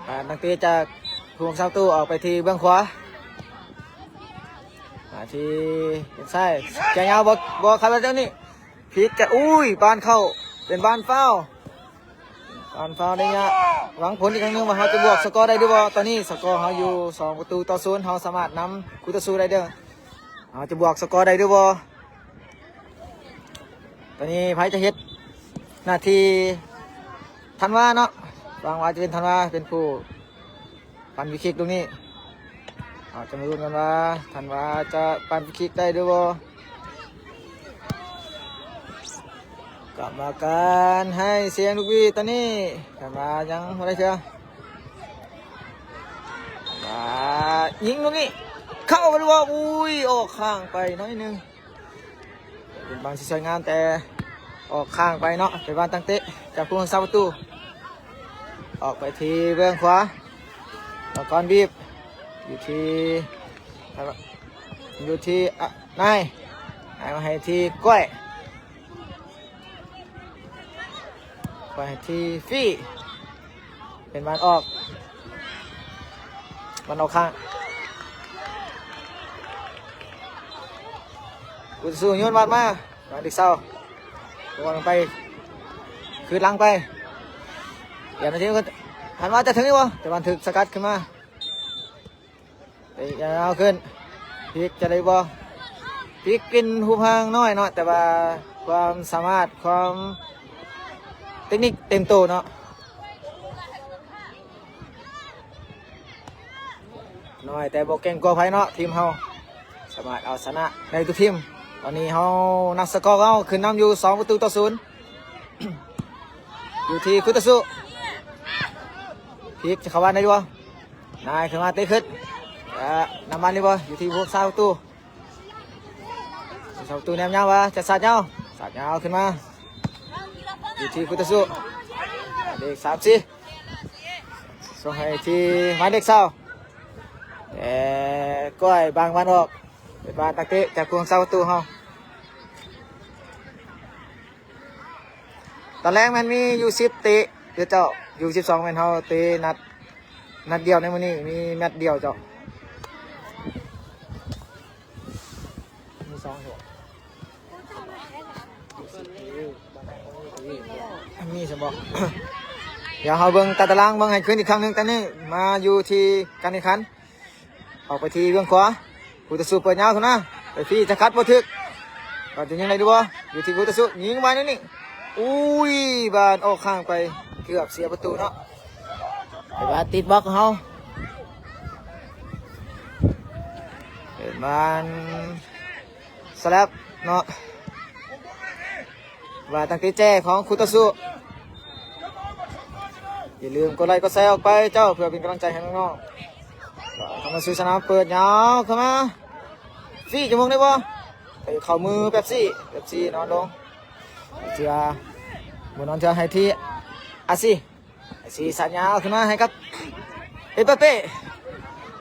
ອ່າ ນັກເຕະຈາກພວງຊັບຕູ້ອອກໄປທີ່ເບື້ອງຂວາ ມາທີ່ເບື້ອງຊ້າຍ ແກຍາວ ບໍ່ ບໍ່ຄັບແລ້ວເຈົ້ານີ້ ຜິດກະ ອຸ້ຍ ບານເຂົ້າ ເປັນບານຟາວ ບານຟາວໄດ້ຍາກ ຫວັງຜົນອີກຄັ້ງໜຶ່ງວ່າເຮົາຈະບວກສະກໍໄດ້ຫຼືບໍ່? ຕອນນີ້ສະກໍເຮົາຢູ່ສອງປະຕູຕໍ່ສູນ ເຮົາສາມາດນຳຄູ່ຕໍ່ສູ້ໄດ້ເດີ້ ເຮົາຈະບວກສະກໍໄດ້ຫຼືບໍ່? ຕອນນີ້ໃຜຈະເຮັດໜ້າທີ່ ທັນວາເນາະ ຫວັງວ່າຈະເປັນທັນວາເປັນຜູ້ ປັ່ນຟຣີຄິກລູກນີ້ ເຮົາຈະມາລຸ້ນກັນວ່າ ທັນວາຈະປັ່ນຟຣີຄິກໄດ້ຫຼືບໍ່? ກຳມະການໃຫ້ສຽງລູກຫວີດຕອນນີ້ ທັນວາຍັງບໍ່ໄດ້ເທື່ອ ທັນວາຍິງລູກນີ້ ເຂົ້າໄປເລີຍ ອຸ້ຍ ອອກຂ້າງໄປໜ້ອຍໜຶ່ງ. ເປັນບານທີ່ສວຍງາມ ແຕ່ອອກຂ້າງໄປເນາະ. ເປັນບານຕັ້ງເຕະຈາກຜູ້ຮັກສາປະຕູ ອອກໄປທີ່ເບື້ອງຂວາ ແລ້ວກ່ອນບີບ ຢູ່ທີ່ ຢູ່ທີ່ ອະ ນາຍ ນາຍມາໃຫ້ທີ່ກ້ອຍ ໄປທີ່ຟີ່ ເປັນບານອອກ ບານອອກຂ້າງ ອຸດຊູໂຍນບານມາ ມາດິກເຊົາ ບານໄປ ຄືນຫຼັງໄປ ຢ່າມາທີ່ ຫັນມາຈະເຖິງຢູ່ບໍ່? ແຕ່ບານຖືກສະກັດຂຶ້ນມາ. ເອີ ເອົາຂຶ້ນ ພິກຈະໄດ້ບໍ່? ພິກເປັນຮູບຮ່າງນ້ອຍເນາະ ແຕ່ວ່າຄວາມສາມາດ ຄວາມເຕັກນິກເຕັມໂຕເນາະ. ນ້ອຍແຕ່ບໍ່ເກັ່ງກົວໃຜເນາະ ທີມເຮົາ ສາມາດເອົາຊະນະໄດ້ທຸກທີມ. ຕອນນີ້ເຮົາ ນັບສະກໍເຮົາຂຶ້ນນຳຢູ່ສອງປະຕູຕໍ່ສູນ ຢູ່ທີ່ຄຸຕະສຸ ພິກຈະເຂົ້າບານໄດ້ຢູ່ບໍ່? ນາຍຂຶ້ນມາເຕະຂຶ້ນ ເອີ ນຳບານໄດ້ບໍ່? ຢູ່ທີ່ຜູ້ຮັກສາປະຕູ ຜູ້ຮັກສາປະຕູແນມຍາມວ່າຈະສາດຍາວ ສາດຍາວຂຶ້ນມາ ຢູ່ທີ່ຄຸຕະສຸ ເລກສາມສີ່ ສົ່ງໃຫ້ທີ່ໝາຍເລກຊາວ ແຕ່ກ້ອຍບັງບານອອກ ເປັນບານຕັ້ງເຕະຈາກຜູ້ຮັກສາປະຕູເຮົາ. ຕອນແລກແມ່ນມີຢູ່ສິບເຕະເດີເຈົ້າ ຢູ່ສິບສອງແມ່ນເຮົາເຕະນັດ ນັດດຽວໃນມື້ນີ້ ມີແມັດດຽວເຈົ້າ ມີສອງຫົວ ມີສະເບາະ ດຽວເຮົາເບິ່ງຕາຕະລາງ ເບິ່ງໃຫ້ຄືນອີກຄັ້ງໜຶ່ງ. ຕອນນີ້ມາຢູ່ທີ່ການແຂ່ງຂັນ ອອກໄປທີ່ເບື້ອງຂວາ ຜູ້ຕໍ່ສູ້ເປີດຍາວຂຶ້ນມາ ໄປຟຣີ ຈະຂັດບໍ່ຖືກ ບານຈະຍິງໄດ້ຫຼືບໍ່? ຢູ່ທີ່ຜູ້ຕໍ່ສູ້ ຍິງໄວ້ແນວນີ້ ອຸ້ຍ ບານອອກຂ້າງໄປ ເກືອບເສຍປະຕູເນາະ. ເປັນບານຕິດບັອກຂອງເຮົາ ເປັນບານສະແລັບເນາະ. ວ່າຕັ້ງແຕ່ແຈຂອງຄູ່ຕໍ່ສູ້ ຢ່າລືມກົດໄລກົດແຊອອກໄປເຈົ້າ ເພື່ອເປັນກຳລັງໃຈໃຫ້ນ້ອງໆ ເຂົ້າມາສູ່ສະໜາມ ເປີດຍາວເຂົ້າມາ ຟຣີຈະມົງໄດ້ບໍ່? ໄປເຂົ້າມືເປັບຊີ ເປັບຊີນອນລົງ ເທື່ອບໍ່ນອນເທື່ອໃຫ້ທີ່ອາຊີ ອາຊີສາດຍາວຂຶ້ນມາໃຫ້ກັບເອມບາເປ້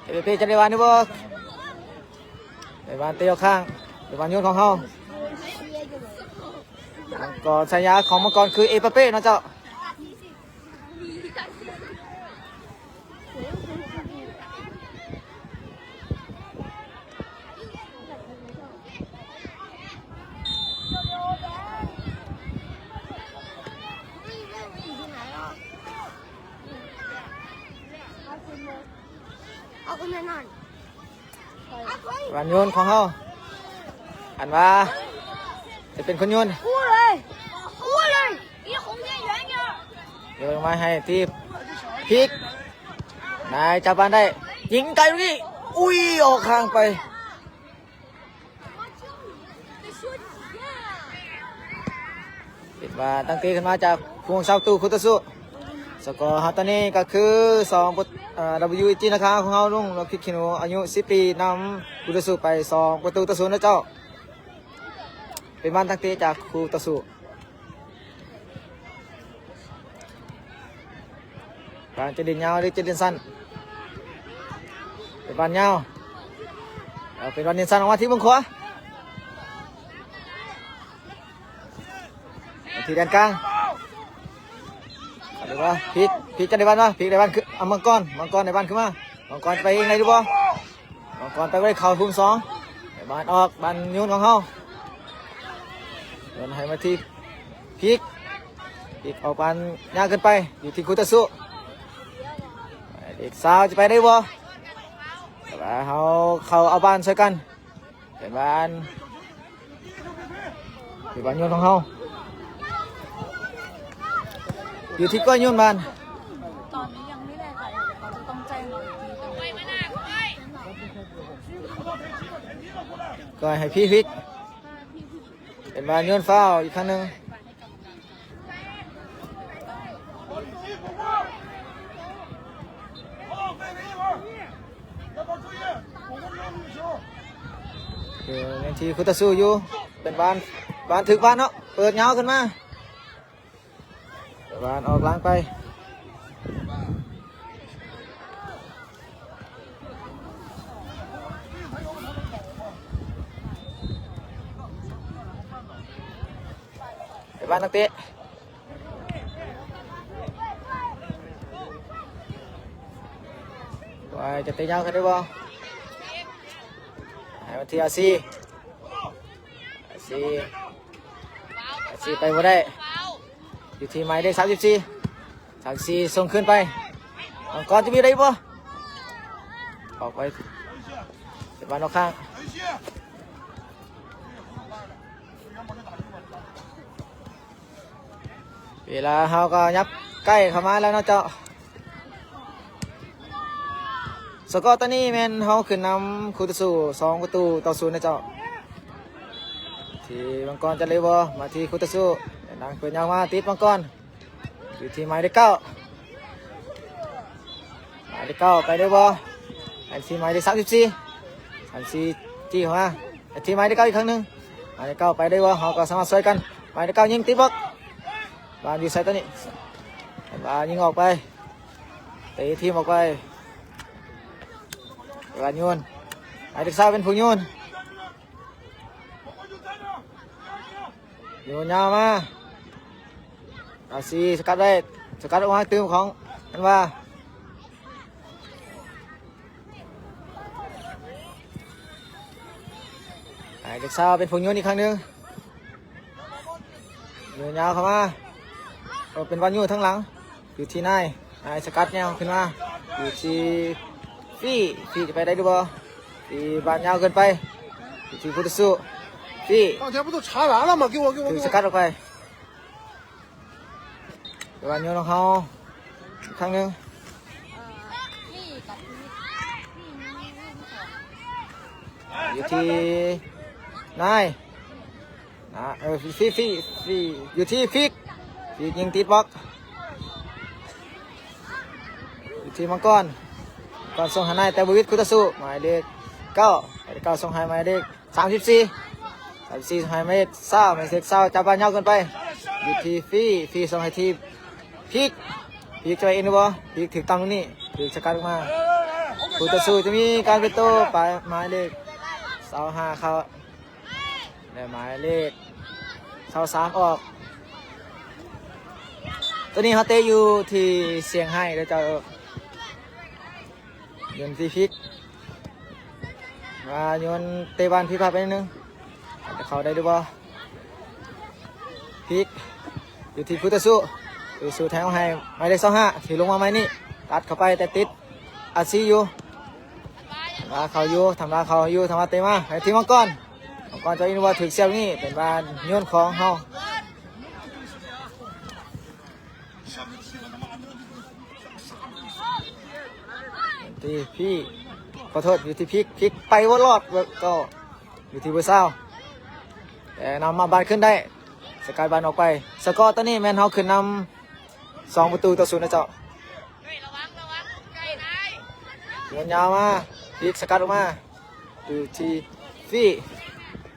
ເອມບາເປ້ຈະໄດ້ຫວານຢູ່ບໍ່? ໄດ້ຫວານເຕະອອກຂ້າງ ໄດ້ຫວານໂຍນຂອງເຮົາ ມັງກອນສາຍາຂອງມັງກອນຄືເອມບາເປ້ເນາະເຈົ້າ. ຫວານໂຍນຂອງເຮົາ ອັນວ່າຈະເປັນຄົນໂຍນ ໂຍນມາໃຫ້ທີ່ພິກ ນາຍຈັບບານໄດ້ ຍິງໄກລູກນີ້ ອຸ້ຍ ອອກຂ້າງໄປ. ເປັນວ່າຕັ້ງເຕະຂຶ້ນມາຈາກຜູ້ຮັກສາປະຕູຄູ່ຕໍ່ສູ້ ສະກໍເຮົາຕອນນີ້ກໍຄືສອງປະຕູ ເອີ ດັບເບິນຢູເອຈີ ນາຄາຂອງເຮົາ ລຸງ ແລະ ພິກຂີ້ໜູ ອາຍຸສິບປີ ນຳຄູ່ຕໍ່ສູ້ໄປສອງປະຕູຕໍ່ສູນເນາະເຈົ້າ. ເປັນບານຕັ້ງເຕະຈາກຄູ່ຕໍ່ສູ້. ບານຈະຫຼິ້ນຍາວ ຫຼື ຈະຫຼິ້ນສັ້ນ? ເປັນບານຍາວ ເອົາ ເປັນບານຫຼິ້ນສັ້ນອອກມາທີ່ເບື້ອງຂວາ ທີ່ແດນກາງ ຫຼືວ່າພິກ ພິກຈະໄດ້ບານມາ ພິກໄດ້ບານຄື ອາ ມັງກອນ ມັງກອນໄດ້ບານຄືນມາ ມັງກອນໄປເອງໄດ້ຫຼືບໍ່? ມັງກອນໄປໄວ້ເຂົ້າກຸ່ມສອງ ບານອອກ ບານໂຍນຂອງເຮົາ ໂຍນໃຫ້ມາທີ່ພິກ ພິກເອົາບານຍາວຂຶ້ນໄປ ຢູ່ທີ່ຄູ່ຕໍ່ສູ້ ເດັກສາວຈະໄປໄດ້ບໍ່? ແຕ່ວ່າເຮົາເຂົ້າເອົາບານໃສ່ກັນ ເປັນບານ ເປັນບານໂຍນຂອງເຮົາ ຢູ່ທີ່ກ້ອຍໂຍນບານ ຕອນນີ້ຍັງໄມ່ແນ່ໃຈ ເຂົາຈະຕ້ອງແຈ້ງເຮົາອີກທີໜຶ່ງ ກໍໃຫ້ພີພິກ ເປັນບານໂຍນຟາວອີກຄັ້ງໜຶ່ງ. ເອີ ຍັງທີ່ຄູ່ຕໍ່ສູ້ຢູ່ ເປັນບານ ບານຖືກບານເນາະ ເປີດຍາວຂຶ້ນມາ ບານອອກຫຼັງໄປ ເປັນບານນັກເຕະ ວ່າຈະເຕະຍາວຂຶ້ນໄດ້ບໍ່? ໃຫ້ມາທີ່ອາຊີ ອາຊີ ອາຊີໄປບໍ່ໄດ້ ຢູ່ທີ່ໝາຍເລກສາມສິບສີ່ ສາມສິບສີ່ສົ່ງຄືນໄປ ມັງກອນຈະມີໄດ້ບໍ່? ອອກໄປ ເປັນບານອອກຂ້າງ. ເວລາເຮົາກໍຫຍັບໃກ້ເຂົ້າມາແລ້ວເນາະເຈົ້າ. ສະກໍຕອນນີ້ແມ່ນເຮົາຂຶ້ນນຳຄູ່ຕໍ່ສູ້ສອງປະຕູຕໍ່ສູນນະເຈົ້າ. ທີ່ມັງກອນຈະເລີຍບໍ່ ມາທີ່ຄູ່ຕໍ່ສູ້ ນາງເປີດຍາວມາຕິດມັງກອນ ຢູ່ທີ່ໝາຍເລກເກົ້າ ໝາຍເລກເກົ້າໄປໄດ້ບໍ່? ໃຫ້ທີ່ໝາຍເລກສາມສິບສີ່ ສາມສິບສີ່ ຈີ້ເຂົ້າມາ ໃຫ້ທີ່ໝາຍເລກເກົ້າອີກຄັ້ງໜຶ່ງ ໝາຍເລກເກົ້າໄປໄດ້ບໍ່? ເຮົາກໍສາມາດຊ່ວຍກັນ ໝາຍເລກເກົ້າຍິງຕິດບລັອກ ບານຢູ່ໃສຕອນນີ້? ບານຍິງອອກໄປ ເຕະທີມອອກໄປ ບານໂຍນ ໝາຍເລກຊາວເປັນຜູ້ໂຍນ ໂຍນຍາວມາ ອາຊີສະກັດໄດ້ ສະກັດອອກມາຕື່ມຂອງອັນວ່າ ອາເລັກຊາວເປັນຜູ້ໂຍນອີກຄັ້ງໜຶ່ງ ໂຍນຍາວເຂົ້າມາ ເປັນວັນຢູທາງຫຼັງ ຢູ່ທີ່ນາຍ ນາຍສະກັດແນວຂຶ້ນມາ ຢູ່ທີ່ຟີ ຟີຈະໄປໄດ້ຫຼືບໍ່? ຟີບານຍາວເກີນໄປ ຢູ່ທີ່ຜູ້ຕໍ່ສູ້ ຟີ ສະກັດອອກໄປ ແຕ່ວ່າໂຍນຂອງເຮົາອີກຄັ້ງໜຶ່ງ ຢູ່ທີ່ນາຍ ນາຍ ເອີ ຟີ ຟີ ຟີ ຢູ່ທີ່ຟີກ ຟີກຍິງຕິດບລັອກ ຢູ່ທີ່ມັງກອນ ມັງກອນສົ່ງໃຫ້ນາຍ ແຕ່ບໍ່ຫວິດຄູ່ຕໍ່ສູ້ ໝາຍເລກເກົ້າ ໝາຍເລກເກົ້າສົ່ງໃຫ້ໝາຍເລກ ສາມສິບສີ່ ສາມສິບສີ່ ໃຫ້ໝາຍເລກຊາວ ໝາຍເລກຊາວຈັບບານຍາວເກີນໄປ ຢູ່ທີ່ຟີ ຟີສົ່ງໃຫ້ທີ່ພີກ ພີກຈະໄປເອງຫຼືບໍ່? ພີກຖືກຕຳຕົງນີ້ ຖືກສະກັດອອກມາ ຄູ່ຕໍ່ສູ້ຈະມີການປ່ຽນໂຕ ປາຍໝາຍເລກຊາວຫ້າເຂົ້າ ແລະ ໝາຍເລກຊາວສາມອອກ ໂຕນີ້ເຮົາເຕະຢູ່ທີ່ຊຽງໄຮ້ເດີເຈົ້າ ໂຍນທີ່ພີກ ວ່າໂຍນເຕະບານຜິດພາດໄປໜຶ່ງ ອາດຈະເຂົ້າໄດ້ຫຼືບໍ່? ພີກ ຢູ່ທີ່ຄູ່ຕໍ່ສູ້ ຄູ່ຕໍ່ສູ້ແທງໃຫ້ໝາຍເລກຊາວຫ້າ ທີ່ລົງມາໃໝ່ນີ້ ຕັດເຂົ້າໄປແຕ່ຕິດອາຊີຢູ່ ທຳລາເຂົ້າຢູ່ ທຳລາເຂົ້າຢູ່ ທຳລາເຕະມາໃຫ້ທີ່ມັງກອນ ມັງກອນເຈົ້າອິນວ່າຖືກສຽບນີ້ ເປັນວ່າໂຍນຂອງເຮົາ ທີ່ພີກ ຂໍໂທດ ຢູ່ທີ່ພີກ ພີກໄປບໍ່ລອດ ແລ້ວກໍຢູ່ທີ່ເບີຊາວ ແຕ່ນຳມາບາດຂຶ້ນໄດ້ ສະກັດບານອອກໄປ ສະກໍຕອນນີ້ແມ່ນເຮົາຂຶ້ນນຳສອງປະຕູຕໍ່ສູນນະເຈົ້າ ໂຍນຍາວມາ ພີກສະກັດອອກມາ ຢູ່ທີ່ຟີ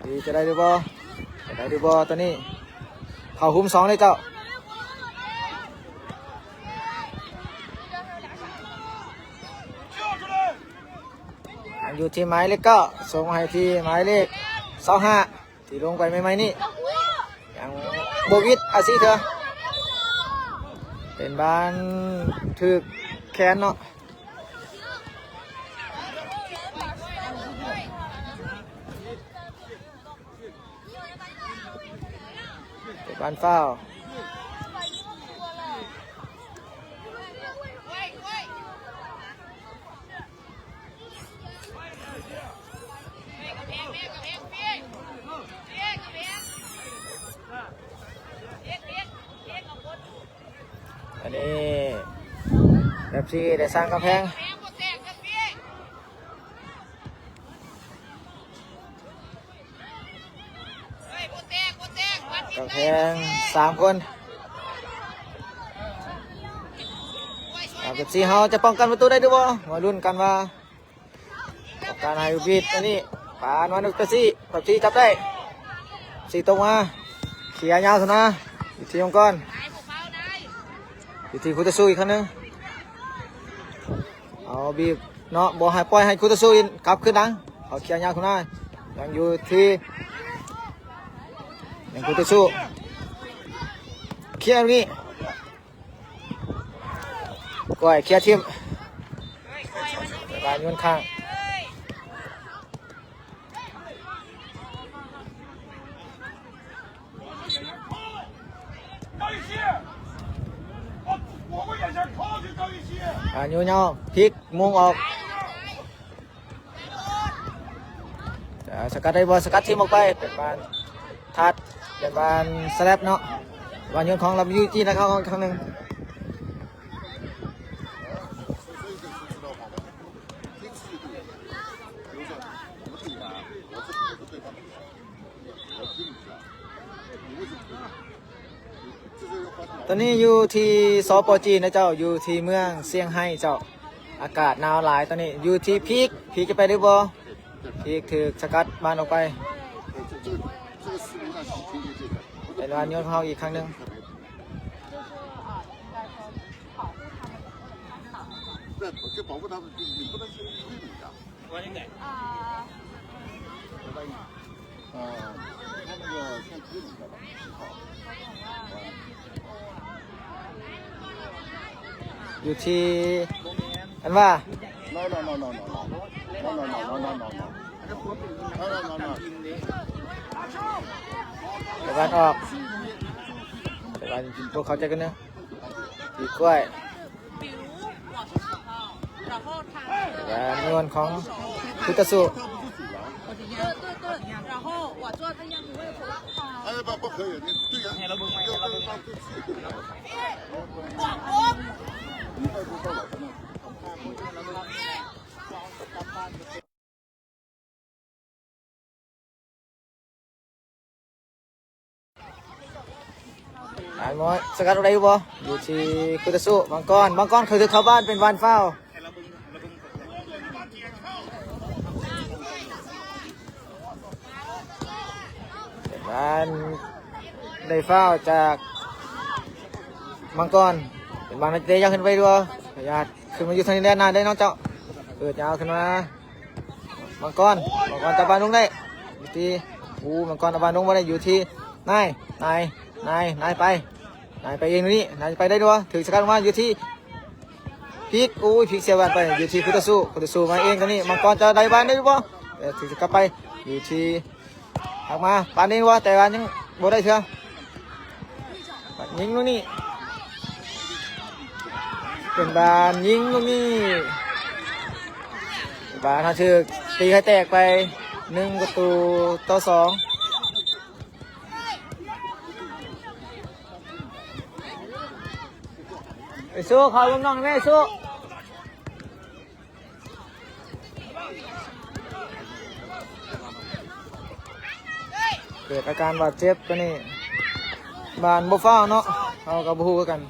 ຟີຈະໄດ້ຫຼືບໍ່? ຈະໄດ້ຫຼືບໍ່? ຕອນນີ້ເຂົ້າຫຸມສອງເລີຍເຈົ້າ ຍັງຢູ່ທີ່ໝາຍເລກເກົ້າ ສົ່ງໃຫ້ທີ່ໝາຍເລກຊາວຫ້າ ທີ່ລົງໄປໃໝ່ໆນີ້ ຍັງບໍ່ຫວິດອາຊີເທື່ອ ເປັນບານຖືກແຂນເນາະ ເປັນບານຟາວ. ອັນນີ້ເອັຟຊີໄດ້ສ້າງກຳແພງ ກຳແພງສາມຄົນ ເອັຟຊີເຮົາຈະປ້ອງກັນປະຕູໄດ້ຫຼືບໍ່? ມາລຸ້ນກັນວ່າ ການໃຫ້ວິດອັນນີ້ ປານມາ ເປັບຊີ ເປັບຊີຈັບໄດ້ ເປັບຊີຕົກມາ ເຄຍຍາວເຂົ້າມາ ຢູ່ທີ່ມັງກອນ ຢູ່ທີ່ຄູ່ຕໍ່ສູ້ອີກຄັ້ງໜຶ່ງ ເອົາບີບເນາະ ບໍ່ໃຫ້ ປ່ອຍໃຫ້ຄູ່ຕໍ່ສູ້ ກັບຄືນຫຼັງ ເອົາເຄຍຍາວຂຶ້ນມາ ຍັງຢູ່ທີ່ ຍັງຄູ່ຕໍ່ສູ້ ເຄຍນີ້ ກ້ອຍເຄຍຖິ້ມ ບານໂຍນຂ້າງ ບານໂຍນຍາວ ພລິກ ໂມງອອກ ເອີ ສະກັດໄດ້ບໍ່? ສະກັດຖິ້ມອອກໄປ ເປັນບານທັດ ເປັນບານສະແລັບເນາະ ບານໂຍນຂອງລາມຢູຈີນະ ເຂົ້າອີກຄັ້ງໜຶ່ງ ຕອນນີ້ຢູ່ທີ່ ສປ ຈີນນະເຈົ້າ ຢູ່ທີ່ເມືອງຊຽງໄຮ້ເຈົ້າ ອາກາດໜາວຫຼາຍຕອນນີ້ ຢູ່ທີ່ພລິກ ພລິກຈະໄປໄດ້ບໍ່? ພລິກຖືກສະກັດບານອອກໄປ ເປັນບານໂຍນຂອງເຮົາອີກຄັ້ງໜຶ່ງ. ຢູ່ທີ່ ອັນວ່າ ຕາເວັນອອກ ຕາເວັນ ພວກເຂົາເຈົ້າກັນເນາະ ປີກກ້ວຍ ແລະ ຍວນຂອງຄຸຕະສຸ ອາຍມອຍ ສະກັດໄດ້ຢູ່ບໍ່? ຢູ່ທີ່ຄຸຕະສຸ ມັງກອນ ມັງກອນເຂົ້າຖືກເຂົ້າບ້ານ ເປັນບານຟາວ ເປັນບານໄດ້ຟາວຈາກມັງກອນ ເປັນບານເຕະຍາວຂຶ້ນໄປດ້ວຍ ພະຍາດ ຂຶ້ນມາຢູ່ທາງນີ້ແດ່ນານໄດ້ນ້ອງເຈົ້າ ເປີດຍາວຂຶ້ນມາ ມັງກອນ ມັງກອນຈັບບານລົງໄດ້ ຢູ່ທີ່ ໂອ້ ມັງກອນເອົາບານລົງບໍ່ໄດ້ ຢູ່ທີ່ ນາຍ ນາຍ ນາຍ ນາຍໄປ ນາຍໄປເອງນີ້ ນາຍໄປໄດ້ບໍ່? ຖືກສະກັດອອກມາ ຢູ່ທີ່ ພິກ ໂອ້ຍ ພິກເສຍບານໄປ ຢູ່ທີ່ຄຸຕະສຸ ຄຸຕະສຸມາເອງຕອນນີ້ ມັງກອນຈະໄດ້ບານໄດ້ບໍ່? ເອີ ຖືກສະກັດໄປ ຢູ່ທີ່ ອອກມາ ປານນີ້ວ່າ ແຕ່ວ່າຍັງບໍ່ໄດ້ເທື່ອ ຍິງລູກນີ້ ເປັນບານຍິງລູກນີ້ ບານເຮົາຖືກຕີໃຫ້ແຕກໄປ ໜຶ່ງປະຕູຕໍ່ສອງ ໄປສູ້ ເຂົ້າລົມນ້ອງແມ່ສູ້. ເກີດອາການບາດເຈັບຕົວນີ້ ບານບໍ່ຟ້າວເນາະ ເຮົາກໍບໍ່ຮູ້ຄືກັນ.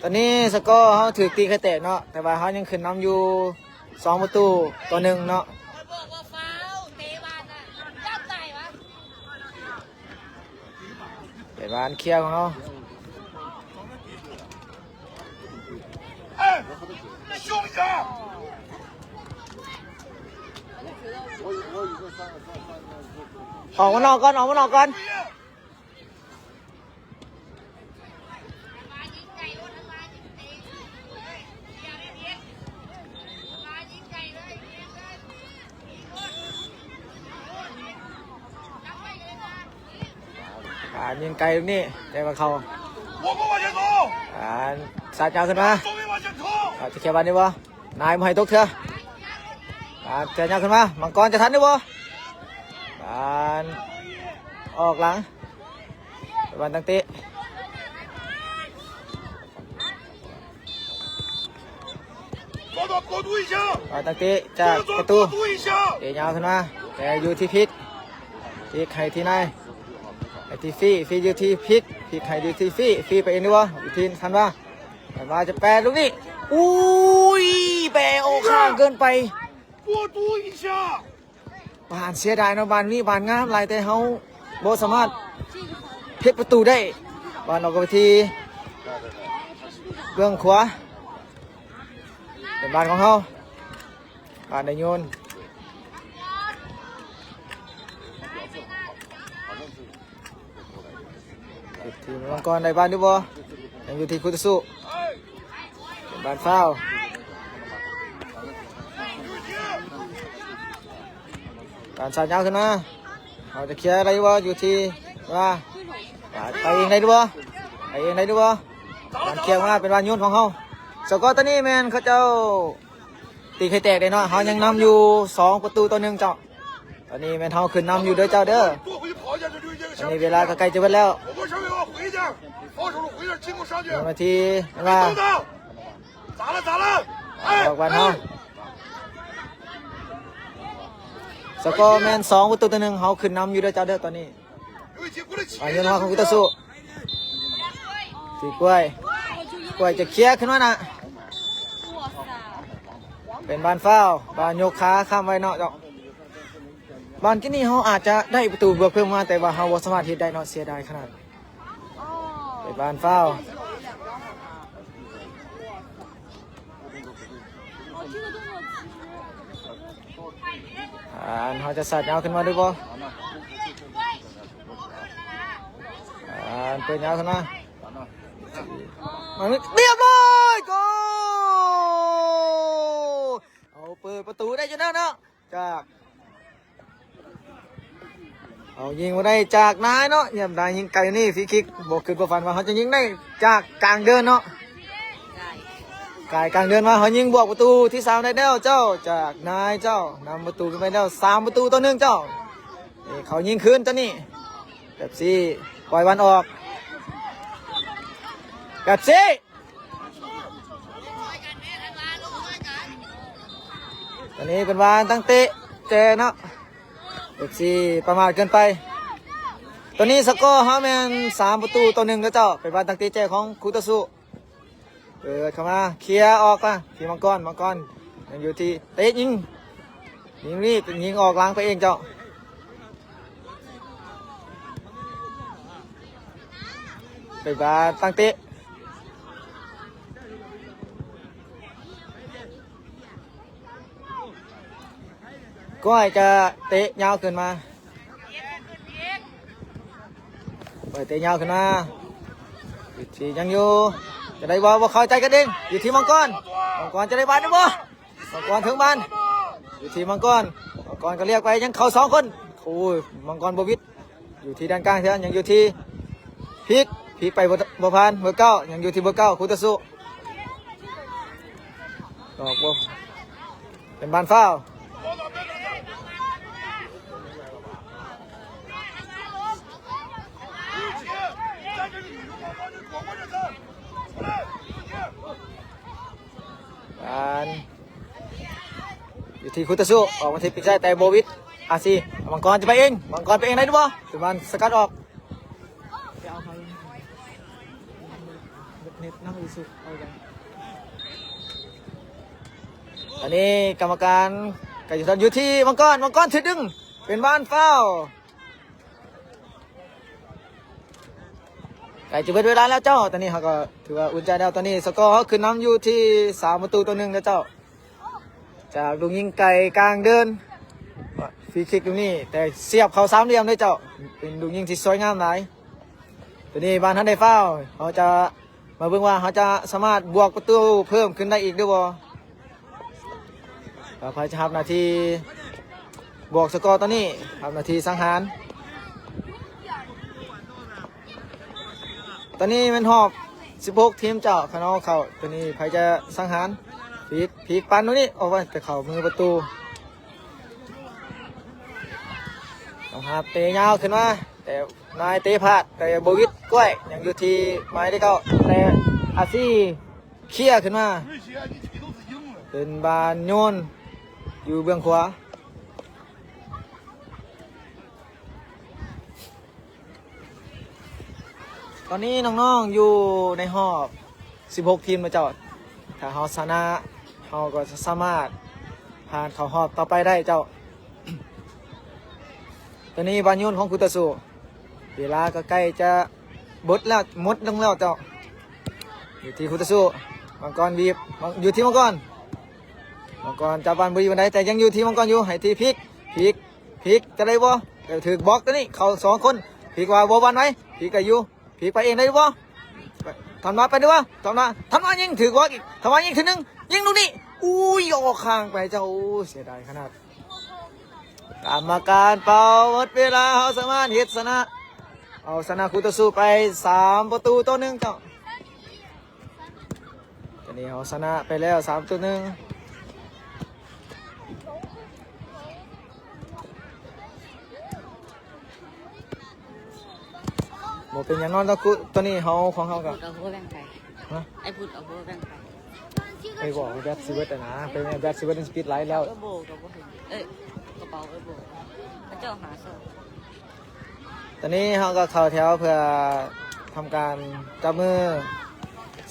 ຕອນນີ້ສະກໍເຮົາຖືກຕີໄຂ່ແຕກເນາະ ແຕ່ວ່າເຮົາຍັງຂຶ້ນນຳຢູ່ສອງປະຕູຕໍ່ໜຶ່ງເນາະ. ເປັນບານເຄຍຂອງເຮົາ ອອກມານອກກ່ອນ ອອກມານອກກ່ອນ. ອ່າ ຍິງໄກລູກນີ້ ແຕ່ວ່າເຂົ້າ ອ່າ ສາດຍາວຂຶ້ນມາ ອ່າ ຈະເຄຍບານໄດ້ບໍ່? ນາຍບໍ່ໃຫ້ຕົກເທື່ອ ອ່າ ຈະຍາວຂຶ້ນມາ ມັງກອນຈະທັນໄດ້ບໍ່? ອ່າ ອອກຫຼັງ ຕາເວັນຕັ້ງເຕະ ອາ ຕັ້ງເຕະຈາກປະຕູ ເຕະຍາວຂຶ້ນມາ ແຕ່ຢູ່ທີ່ພິກ ພິກໃຫ້ທີ່ນາຍ ໃຫ້ທີ່ຟີ ຟີຢູ່ທີ່ພິກ ພິກໃຫ້ຢູ່ທີ່ຟີ ຟີໄປເອງດີບໍ່ ຢູ່ທີ່ທັນວາ ທັນວາຈະແປລູກນີ້ ອຸ້ຍ ແປອອກຂ້າງເກີນໄປ. ບານເສຍດາຍເນາະ ບານນີ້ບານງາມຫຼາຍ ແຕ່ເຮົາບໍ່ສາມາດເຮັດປະຕູໄດ້ ບານອອກໄປທີ່ເບື້ອງຂວາ ເປັນບານຂອງເຮົາ ບານໄດ້ໂຍນ ທີ່ມັງກອນໄດ້ບານຢູ່ບໍ່ ຍັງຢູ່ທີ່ຄຸຕະສຸ ເປັນບານຟາວ ການສາດຍາວຂຶ້ນມາ ເຮົາຈະເຄຍໄດ້ບໍ່ ຢູ່ທີ່ວ່າ ໄປເອງໄດ້ຫຼືບໍ່ ໄປເອງໄດ້ຫຼືບໍ່ ການເຄຍມາເປັນວ່າໂຍນຂອງເຮົາ ສະກໍຕອນນີ້ແມ່ນເຂົາເຈົ້າ ຕີໄຂ່ແຕກເດ້ເນາະ ເຮົາຍັງນຳຢູ່ສອງປະຕູຕໍ່ໜຶ່ງເຈົ້າ ຕອນນີ້ແມ່ນເຮົາຂຶ້ນນຳຢູ່ເດີເຈົ້າເດີ ຕອນນີ້ເວລາກໍໃກ້ຈະເບິດແລ້ວ ນາທີເວລາ ອອກບານເຮົາ ສະກໍແມ່ນສອງປະຕູຕໍ່ໜຶ່ງ ເຮົາຂຶ້ນນຳຢູ່ເດີເຈົ້າເດີຕອນນີ້ ອາ ໂຍນມາຂອງຄຸຕະສຸ ທີ່ກ້ວຍ ກ້ວຍຈະເຄຍຂຶ້ນມານະ ເປັນບານຟາວ ບານຍົກຂາຄ້ຳໄວ້ເນາະເຈົ້າ ບານກີ້ນີ້ເຮົາອາດຈະໄດ້ປະຕູບວກເພີ່ມມາ ແຕ່ວ່າເຮົາບໍ່ສາມາດເຮັດໄດ້ເນາະ ເສຍດາຍຂະໜາດ ເປັນບານຟາວ. ອັນ ເຮົາຈະສາດຍາວຂຶ້ນມາຫຼືບໍ່? ອັນ ເປີດຍາວຂຶ້ນມາ ມາ ຮຽບຮ້ອຍ ໂກ! ເຮົາເປີດປະຕູໄດ້ຢູ່ແລ້ວເນາະ ຈາກ ເຮົາຍິງບໍ່ໄດ້ຈາກນາຍເນາະ ຢ້ຽມນາຍຍິງໄກນີ້ ຟຣີຄິກ ບໍ່ຄິດບໍ່ຝັນວ່າເຮົາຈະຍິງໄດ້ຈາກກາງເດີ່ນເນາະ ກາຍກາງເດີ່ນມາ ເຮົາຍິງບວກປະຕູທີສາມໄດ້ແລ້ວເຈົ້າ ຈາກນາຍເຈົ້າ ນຳປະຕູຂຶ້ນໄປແລ້ວ ສາມປະຕູຕໍ່ໜຶ່ງເຈົ້າ ນີ້ເຂົາຍິງຄືນຕອນນີ້ ແປັບຊີ ປ່ອຍບານອອກ ແປັບຊີ ຕອນນີ້ເປັນບານຕັ້ງເຕະແຈເນາະ ເອັຟຊີ ປະໝາດເກີນໄປ ຕອນນີ້ສະກໍເຮົາແມ່ນສາມປະຕູຕໍ່ໜຶ່ງເດີເຈົ້າ ເປັນບານຕັ້ງເຕະແຈຂອງຄູ່ຕໍ່ສູ້ ເປີດເຂົ້າມາ ເຄຍອອກມາທີ່ມັງກອນ ມັງກອນ ຍັງຢູ່ທີ່ເຕະຍິງ ຍິງນີ້ ຍິງອອກຫຼັງໄປເອງເຈົ້າ ເປັນບານຕັ້ງເຕະ ກ້ອຍຈະເຕະຍາວຂຶ້ນມາ ກ້ອຍເຕະຍາວຂຶ້ນມາ ຢູ່ທີ່ ຍັງຢູ່ ຈະໄດ້ບໍ່ ບໍ່ເຂົ້າໃຈກັນເອງ ຢູ່ທີ່ມັງກອນ ມັງກອນຈະໄດ້ບານຫຼືບໍ່? ມັງກອນເຖິງບານ ຢູ່ທີ່ມັງກອນ ມັງກອນກໍລຽກໄປ ຍັງເຂົ້າສອງຄົນ ໂອ້ຍ ມັງກອນບໍ່ຫວິດ ຢູ່ທີ່ດ້ານກາງເທື່ອ ຍັງຢູ່ທີ່ພິກ ພິກໄປບໍ່ ບໍ່ຜ່ານ ເບີເກົ້າ ຍັງຢູ່ທີ່ເບີເກົ້າ ຄູ່ຕໍ່ສູ້ ອອກບໍ່ ເປັນບານຟາວ ບານ ຢູ່ທີ່ຄຸຕະສຸ ອອກມາທີ່ປີກຊ້າຍ ແຕ່ບໍ່ຫວິດ ອາຊີ ມັງກອນຈະໄປເອງ ມັງກອນໄປເອງໄດ້ຫຼືບໍ່? ເປັນບານສະກັດອອກ ອັນນີ້ກຳມະການການຢູ່ທີ່ມັງກອນ ມັງກອນຖືກດຶງ ເປັນບານຟາວ ໃກ້ຈະເບິດເວລາແລ້ວເຈົ້າ ຕອນນີ້ເຮົາກໍຖືວ່າອຸ່ນໃຈແລ້ວ ຕອນນີ້ສະກໍເຮົາຂຶ້ນນຳຢູ່ທີ່ສາມປະຕູຕໍ່ໜຶ່ງແລ້ວເຈົ້າ ຈາກລູກຍິງໄກກາງເດີ່ນ ຟຣີຄິກລູກນີ້ ແຕ່ສຽບເຂົ້າສາມຫຼ່ຽມເລີຍເຈົ້າ ເປັນລູກຍິງທີ່ສວຍງາມຫຼາຍ ຕອນນີ້ບານທັນໄດ້ຟາວ ເຮົາຈະມາເບິ່ງວ່າເຮົາຈະສາມາດບວກປະຕູເພີ່ມຂຶ້ນໄດ້ອີກຫຼືບໍ່? ວ່າໃຜຈະຮັບໜ້າທີ່ບວກສະກໍຕອນນີ້ ຮັບໜ້າທີ່ສັງຫານ ຕອນນີ້ແມ່ນຮອບສິບຫົກທີມເຈົ້າ ຄັນເຮົາເຂົ້າ ຕອນນີ້ໃຜຈະສັງຫານ ພີກ ພີກປັນຕອນນີ້ ອອກໄປ ໄປເຂົ້າມືປະຕູ ຕ້ອງຫາເຕະຍາວຂຶ້ນມາ ແຕ່ນາຍເຕະພາດ ແຕ່ບໍ່ຫວິດ ກ້ວຍ ຍັງຢູ່ທີ່ໝາຍເລກເກົ້າ ແຕ່ອາຊີ ເຄຍຂຶ້ນມາ ເປັນບາເຢີນ ຢູ່ເບື້ອງຂວາ. ຕອນນີ້ນ້ອງໆຢູ່ໃນຮອບສິບຫົກທີມແລ້ວເຈົ້າ. ຖ້າເຮົາຊະນະ ເຮົາກໍຈະສາມາດຜ່ານເຂົ້າຮອບຕໍ່ໄປໄດ້ເຈົ້າ. ຕອນນີ້ບາເຢີນຂອງຄູ່ຕໍ່ສູ້ ເວລາກໍໃກ້ຈະເບິດແລ້ວ ໝົດລົງແລ້ວເຈົ້າ. ຢູ່ທີ່ຄູ່ຕໍ່ສູ້ ມັງກອນບີບ ຢູ່ທີ່ມັງກອນ ມັງກອນຈັບບານບໍ່ດີປານໃດ ແຕ່ຍັງຢູ່ທີ່ມັງກອນຢູ່ ໃຫ້ທີ່ພິກ ພິກ ພິກ ຈະໄດ້ບໍ່? ຖືກບລັອກ ຕອນນີ້ເຂົ້າສອງຄົນ ພິກວ່າບໍ່ຫວັ່ນໄຫວ ພິກໄດ້ຢູ່ ພິກໄປເອງໄດ້ບໍ່? ທັນວາໄປໄດ້ບໍ່? ທັນວາ ທັນວາຍິງ ຖືກບລັອກອີກ ທັນວາຍິງເທື່ອໜຶ່ງ ຍິງລູກນີ້ ອຸ້ຍ ອອກຂ້າງໄປເຈົ້າ. ໂອ້ ເສຍດາຍຂະໜາດ. ກຳມະການເປົ່າໝົດເວລາ ເຮົາສາມາດເຮັດຊະນະ ເອົາຊະນະຄູ່ຕໍ່ສູ້ໄປສາມປະຕູຕໍ່ໜຶ່ງເຈົ້າ. ຕອນນີ້ເຮົາຊະນະໄປແລ້ວສາມຕໍ່ໜຶ່ງ. ບໍ່ເປັນຫຍັງເນາະ ຕອນນີ້ເຮົາ ຂອງເຮົາກໍ ພຸດເອົາຫົວແບ່ງໄປ ຮະ? ໄອ້ພຸດເອົາຫົວແບ່ງໄປ ໄປບອກແບັດຊິເບິດຫັ້ນນາ ໄປແມ່ນແບັດຊິເບິດ ມັນຊິປິດໄລແລ້ວ. ເອື້ອຍໂບກໍບໍ່ເຫັນ ເອີ ກະເປົາເອື້ອຍໂບ ເຂົາເຈົ້າຫາຊອກ. ຕອນນີ້ເຮົາກໍເຂົ້າແຖວເພື່ອທຳການຈັບມື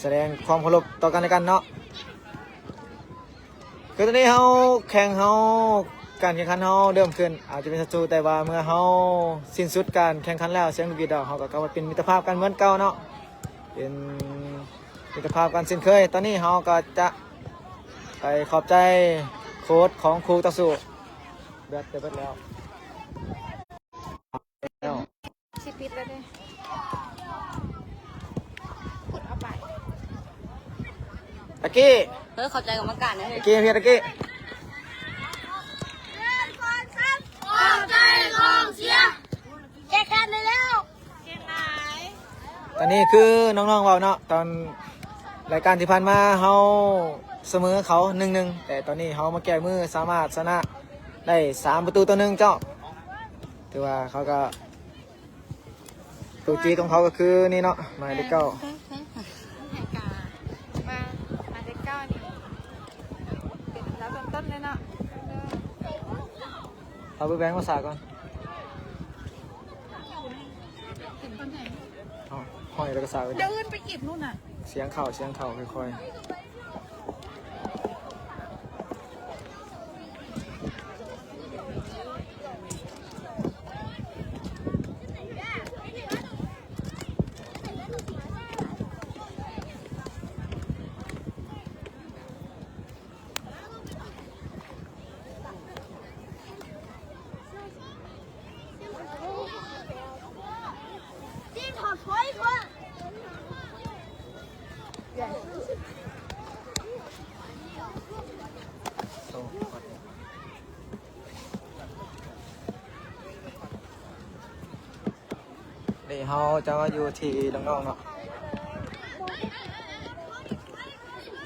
ສະແດງຄວາມເຄົາລົບຕໍ່ກັນແລະກັນເນາະ. ຄືຕອນນີ້ເຮົາ ແຂ່ງເຮົາ ການແຂ່ງຂັນເຮົາເລີ່ມຂຶ້ນ ອາດຈະເປັນສັດຕູ ແຕ່ວ່າເມື່ອເຮົາສິ້ນສຸດການແຂ່ງຂັນແລ້ວ ສຽງລູກບີດອອກ ເຮົາກໍກັບມາເປັນມິດຕະພາບກັນເໝືອນເກົ່າເນາະ ເປັນມິດຕະພາບກັນເຊັ່ນເຄີຍ. ຕອນນີ້ເຮົາກໍຈະໄປຂອບໃຈໂຄດຂອງຄູ່ຕໍ່ສູ້ ແບັດຈະເບິດແລ້ວ. ຊິປິດແລ້ວເດ້ ຂຸດເອົາໄປ ຕະກີ້ ເອີ ເຂົ້າໃຈກຳມະການເດີ ຕະກີ້ ເຮັດຕະກີ້ ເຂົ້າໃຈກອງເຊຍ ແກ້ແຄ້ນໄດ້ແລ້ວ. ຕອນນີ້ຄືນ້ອງໆເວົ້າເນາະ ຕອນລາຍການທີ່ຜ່ານມາເຮົາສະເໝີເຂົາໜຶ່ງໜຶ່ງ ແຕ່ຕອນນີ້ເຮົາມາແກ້ມື ສາມາດຊະນະໄດ້ສາມປະຕູຕໍ່ໜຶ່ງເຈົ້າ. ຖືວ່າເຂົາກໍ ໂຕຈີດຂອງເຂົາກໍຄືນີ້ເນາະ ໝາຍເລກເກົ້າ ມາ ໝາຍເລກເກົ້ານີ້ເປັນລາວຕົ້ນໆເລີຍເນາະ. ເອົາໄປແບ່ງພາສາກ່ອນ ເອົາຫ້ອຍແລ້ວກໍສາກໄປ ດຽວອື່ນໄປອີກນູ້ນນະ. ສຽງເຂົ້າ ສຽງເຂົ້າຄ່ອຍໆ. ນີ້ເຮົາຈະມາຢູ່ທີ່ນ້ອງໆເນາະ.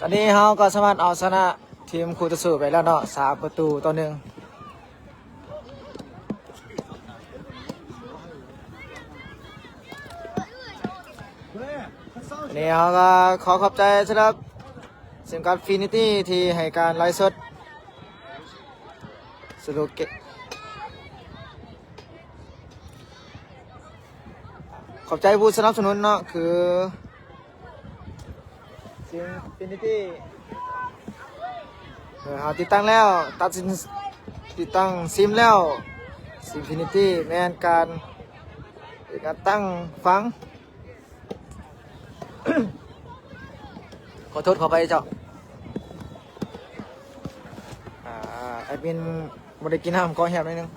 ຕອນນີ້ເຮົາກໍສາມາດເອົາຊະນະທີມຄູ່ຕໍ່ສູ້ໄປແລ້ວເນາະ ສາມປະຕູຕໍ່ໜຶ່ງ. ນີ້ເຮົາກໍຂໍຂອບໃຈສຳລັບ SIM card Finity ທີ່ໃຫ້ການໄລຟ໌ສົດ ສະໂລແກນ ຂອບໃຈຜູ້ສະໜັບສະໜູນເນາະ ຄື SIM Finity ເມື່ອເຮົາຕິດຕັ້ງແລ້ວ ຕັດສິນຕິດຕັ້ງ SIM ແລ້ວ SIM Finity ແມ່ນການ ເປັນການຕັ້ງຝັງ ຂໍໂທດຂໍອະໄພເຈົ້າ. ອາ ແອດມິນບໍ່ໄດ້ກິນນ້ຳ ຂໍແຮບໜ້ອຍໜຶ່ງ.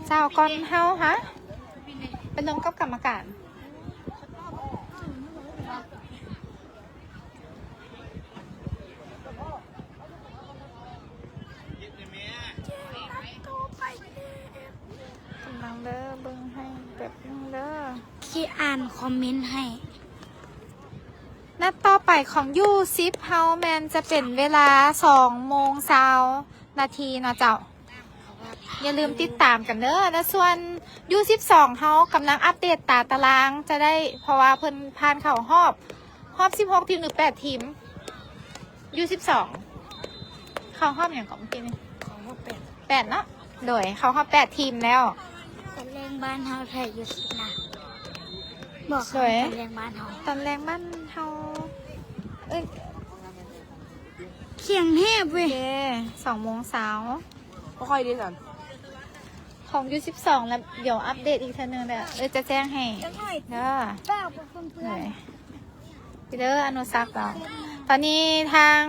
ເຈົ້າກ່ອນເຮົາຫາ ໄປລົມກັບກຳມະການ. ເ ທີ່ອ່ານຄອມເມັນໃຫ້. ນັດຕໍ່ໄປຂອງຢູສິບເຮົາແມ່ນຈະເປັນເວລາສອງໂມງຊາວນາທີເນາະເຈົ້າ. ຢ່າລືມຕິດຕາມກັນເດີ. ແລະ ສ່ວນຢູສິບສອງເຮົາກຳລັງອັບເດດຕາຕະລາງ ຈະໄດ້ ເພາະວ່າເພິ່ນຜ່ານເຂົ້າຮອບ ຮອບສິບຫົກທີມ ຫຼື ແປດທີມ. ຢູສິບສອງເຂົ້າຮອບຫຍັງເກາະເມື່ອກີ້ນີ້? ເຂົ້າຮອບແປດ ແປດເນາະ. ໂດຍ ເຂົ້າຮອບແປດທີມແລ້ວ. ຕອນແລງບ້ານເຮົາໄທຢູ່ນະ ບອກ ໂດຍ ຕອນແລງບ້ານເຮົາ ຕອນແລງບ້ານເຮົາ ເອີຍ ສຽງແຫບເວີຍ. ໂອເຄ ສອງໂມງຊາວ ບໍ່ຄ່ອຍໄດ້ສັນ ຂອງຢູສິບສອງ ແລ້ວ ດຽວອັບເດດອີກເທື່ອໜຶ່ງເດີ. ເອີຍ ຈະແຈ້ງໃຫ້ ຈັກໜ້ອຍ ເດີ ເພື່ອເພື່ອນ ເດີ ອະນຸສັກເຮົາ. ຕອນນີ້ທາງ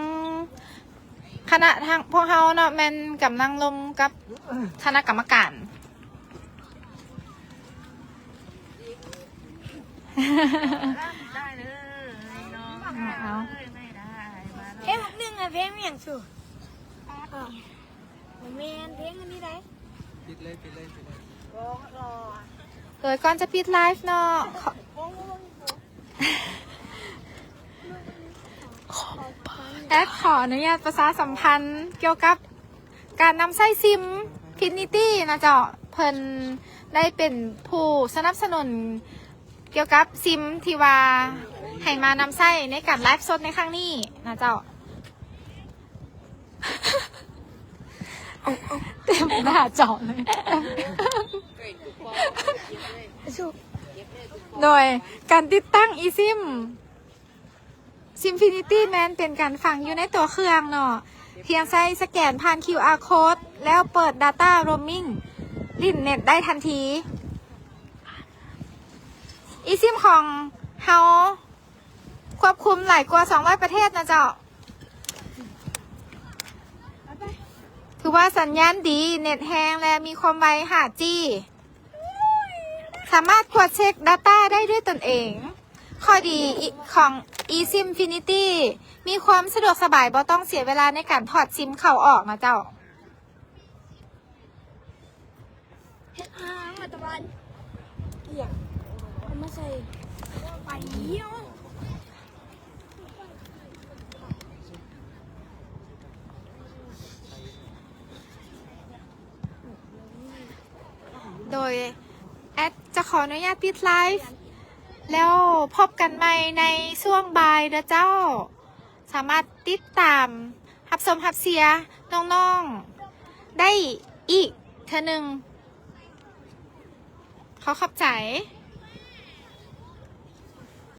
ຄະນະ ທາງພວກເຮົາເນາະ ແມ່ນກຳລັງລົມກັບຄະນະກຳມະການ. ເອີ ເພງອີ່ຫຍັງຊູ? ບໍ່ແມ່ນ ເພງອັນນີ້ໃດ໋. ປິດເລີຍ ປິດເລີຍ ປິດເລີຍ. ໂດຍກ່ອນຈະປິດໄລຟ໌ເນາະ ຂໍ ແອັດຂໍອະນຸຍາດປະຊາສຳພັນກ່ຽວກັບການນຳໃຊ້ຊິມຟິນິຕີ້ນະເຈົ້າ. ເພິ່ນໄດ້ເປັນຜູ້ສະໜັບສະໜູນກ່ຽວກັບຊິມທີ່ວ່າໃຫ້ມານຳໃຊ້ໃນການໄລຟ໌ສົດໃນຄັ້ງນີ້ນະເຈົ້າ. ເຕັມໜ້າຈໍເລີຍ. ໂດຍການຕິດຕັ້ງອີຊິມ ຊິມຟິນິຕີ້ແມ່ນເປັນການຝັງຢູ່ໃນຕົວເຄື່ອງເນາະ. ພຽງໃສ່ສະແກນຜ່ານຄິວອາໂຄດ ແລ້ວເປີດດາຕ້າໂຣມມິງ ຫຼິ້ນເນັດໄດ້ທັນທີ. ອີຊິມຂອງເຮົາຄວບຄຸມຫຼາຍກວ່າສອງຮ້ອຍປະເທດນະເຈົ້າ. ຖືວ່າສັນຍານດີ, ເນັດແຮງ ແລະ ມີຄວາມໄວຫ້າຈີ. ສາມາດກວດເຊັກດາຕ້າໄດ້ດ້ວຍຕົນເອງ. ຂໍ້ດີຂອງອີຊິມຟິນິຕີ້ ມີຄວາມສະດວກສະບາຍ, ບໍ່ຕ້ອງເສຍເວລາໃນການຖອດຊິມເຂົ້າອອກນະເຈົ້າ. ເຮັດຫາງມາຕະບານ ອີຫຍັງ ເອົາມາໃສ່ ໄປ ໂດຍແອັດຈະຂໍອະນຸຍາດປິດໄລຟ໌ ແລ້ວພົບກັນໃໝ່ໃນຊ່ວງບ່າຍເດີເຈົ້າ. ສາມາດຕິດຕາມ ຮັບຊົມຮັບເຊຍນ້ອງໆໄດ້ອີກເທື່ອໜຶ່ງ. ຂໍຂອບໃຈ.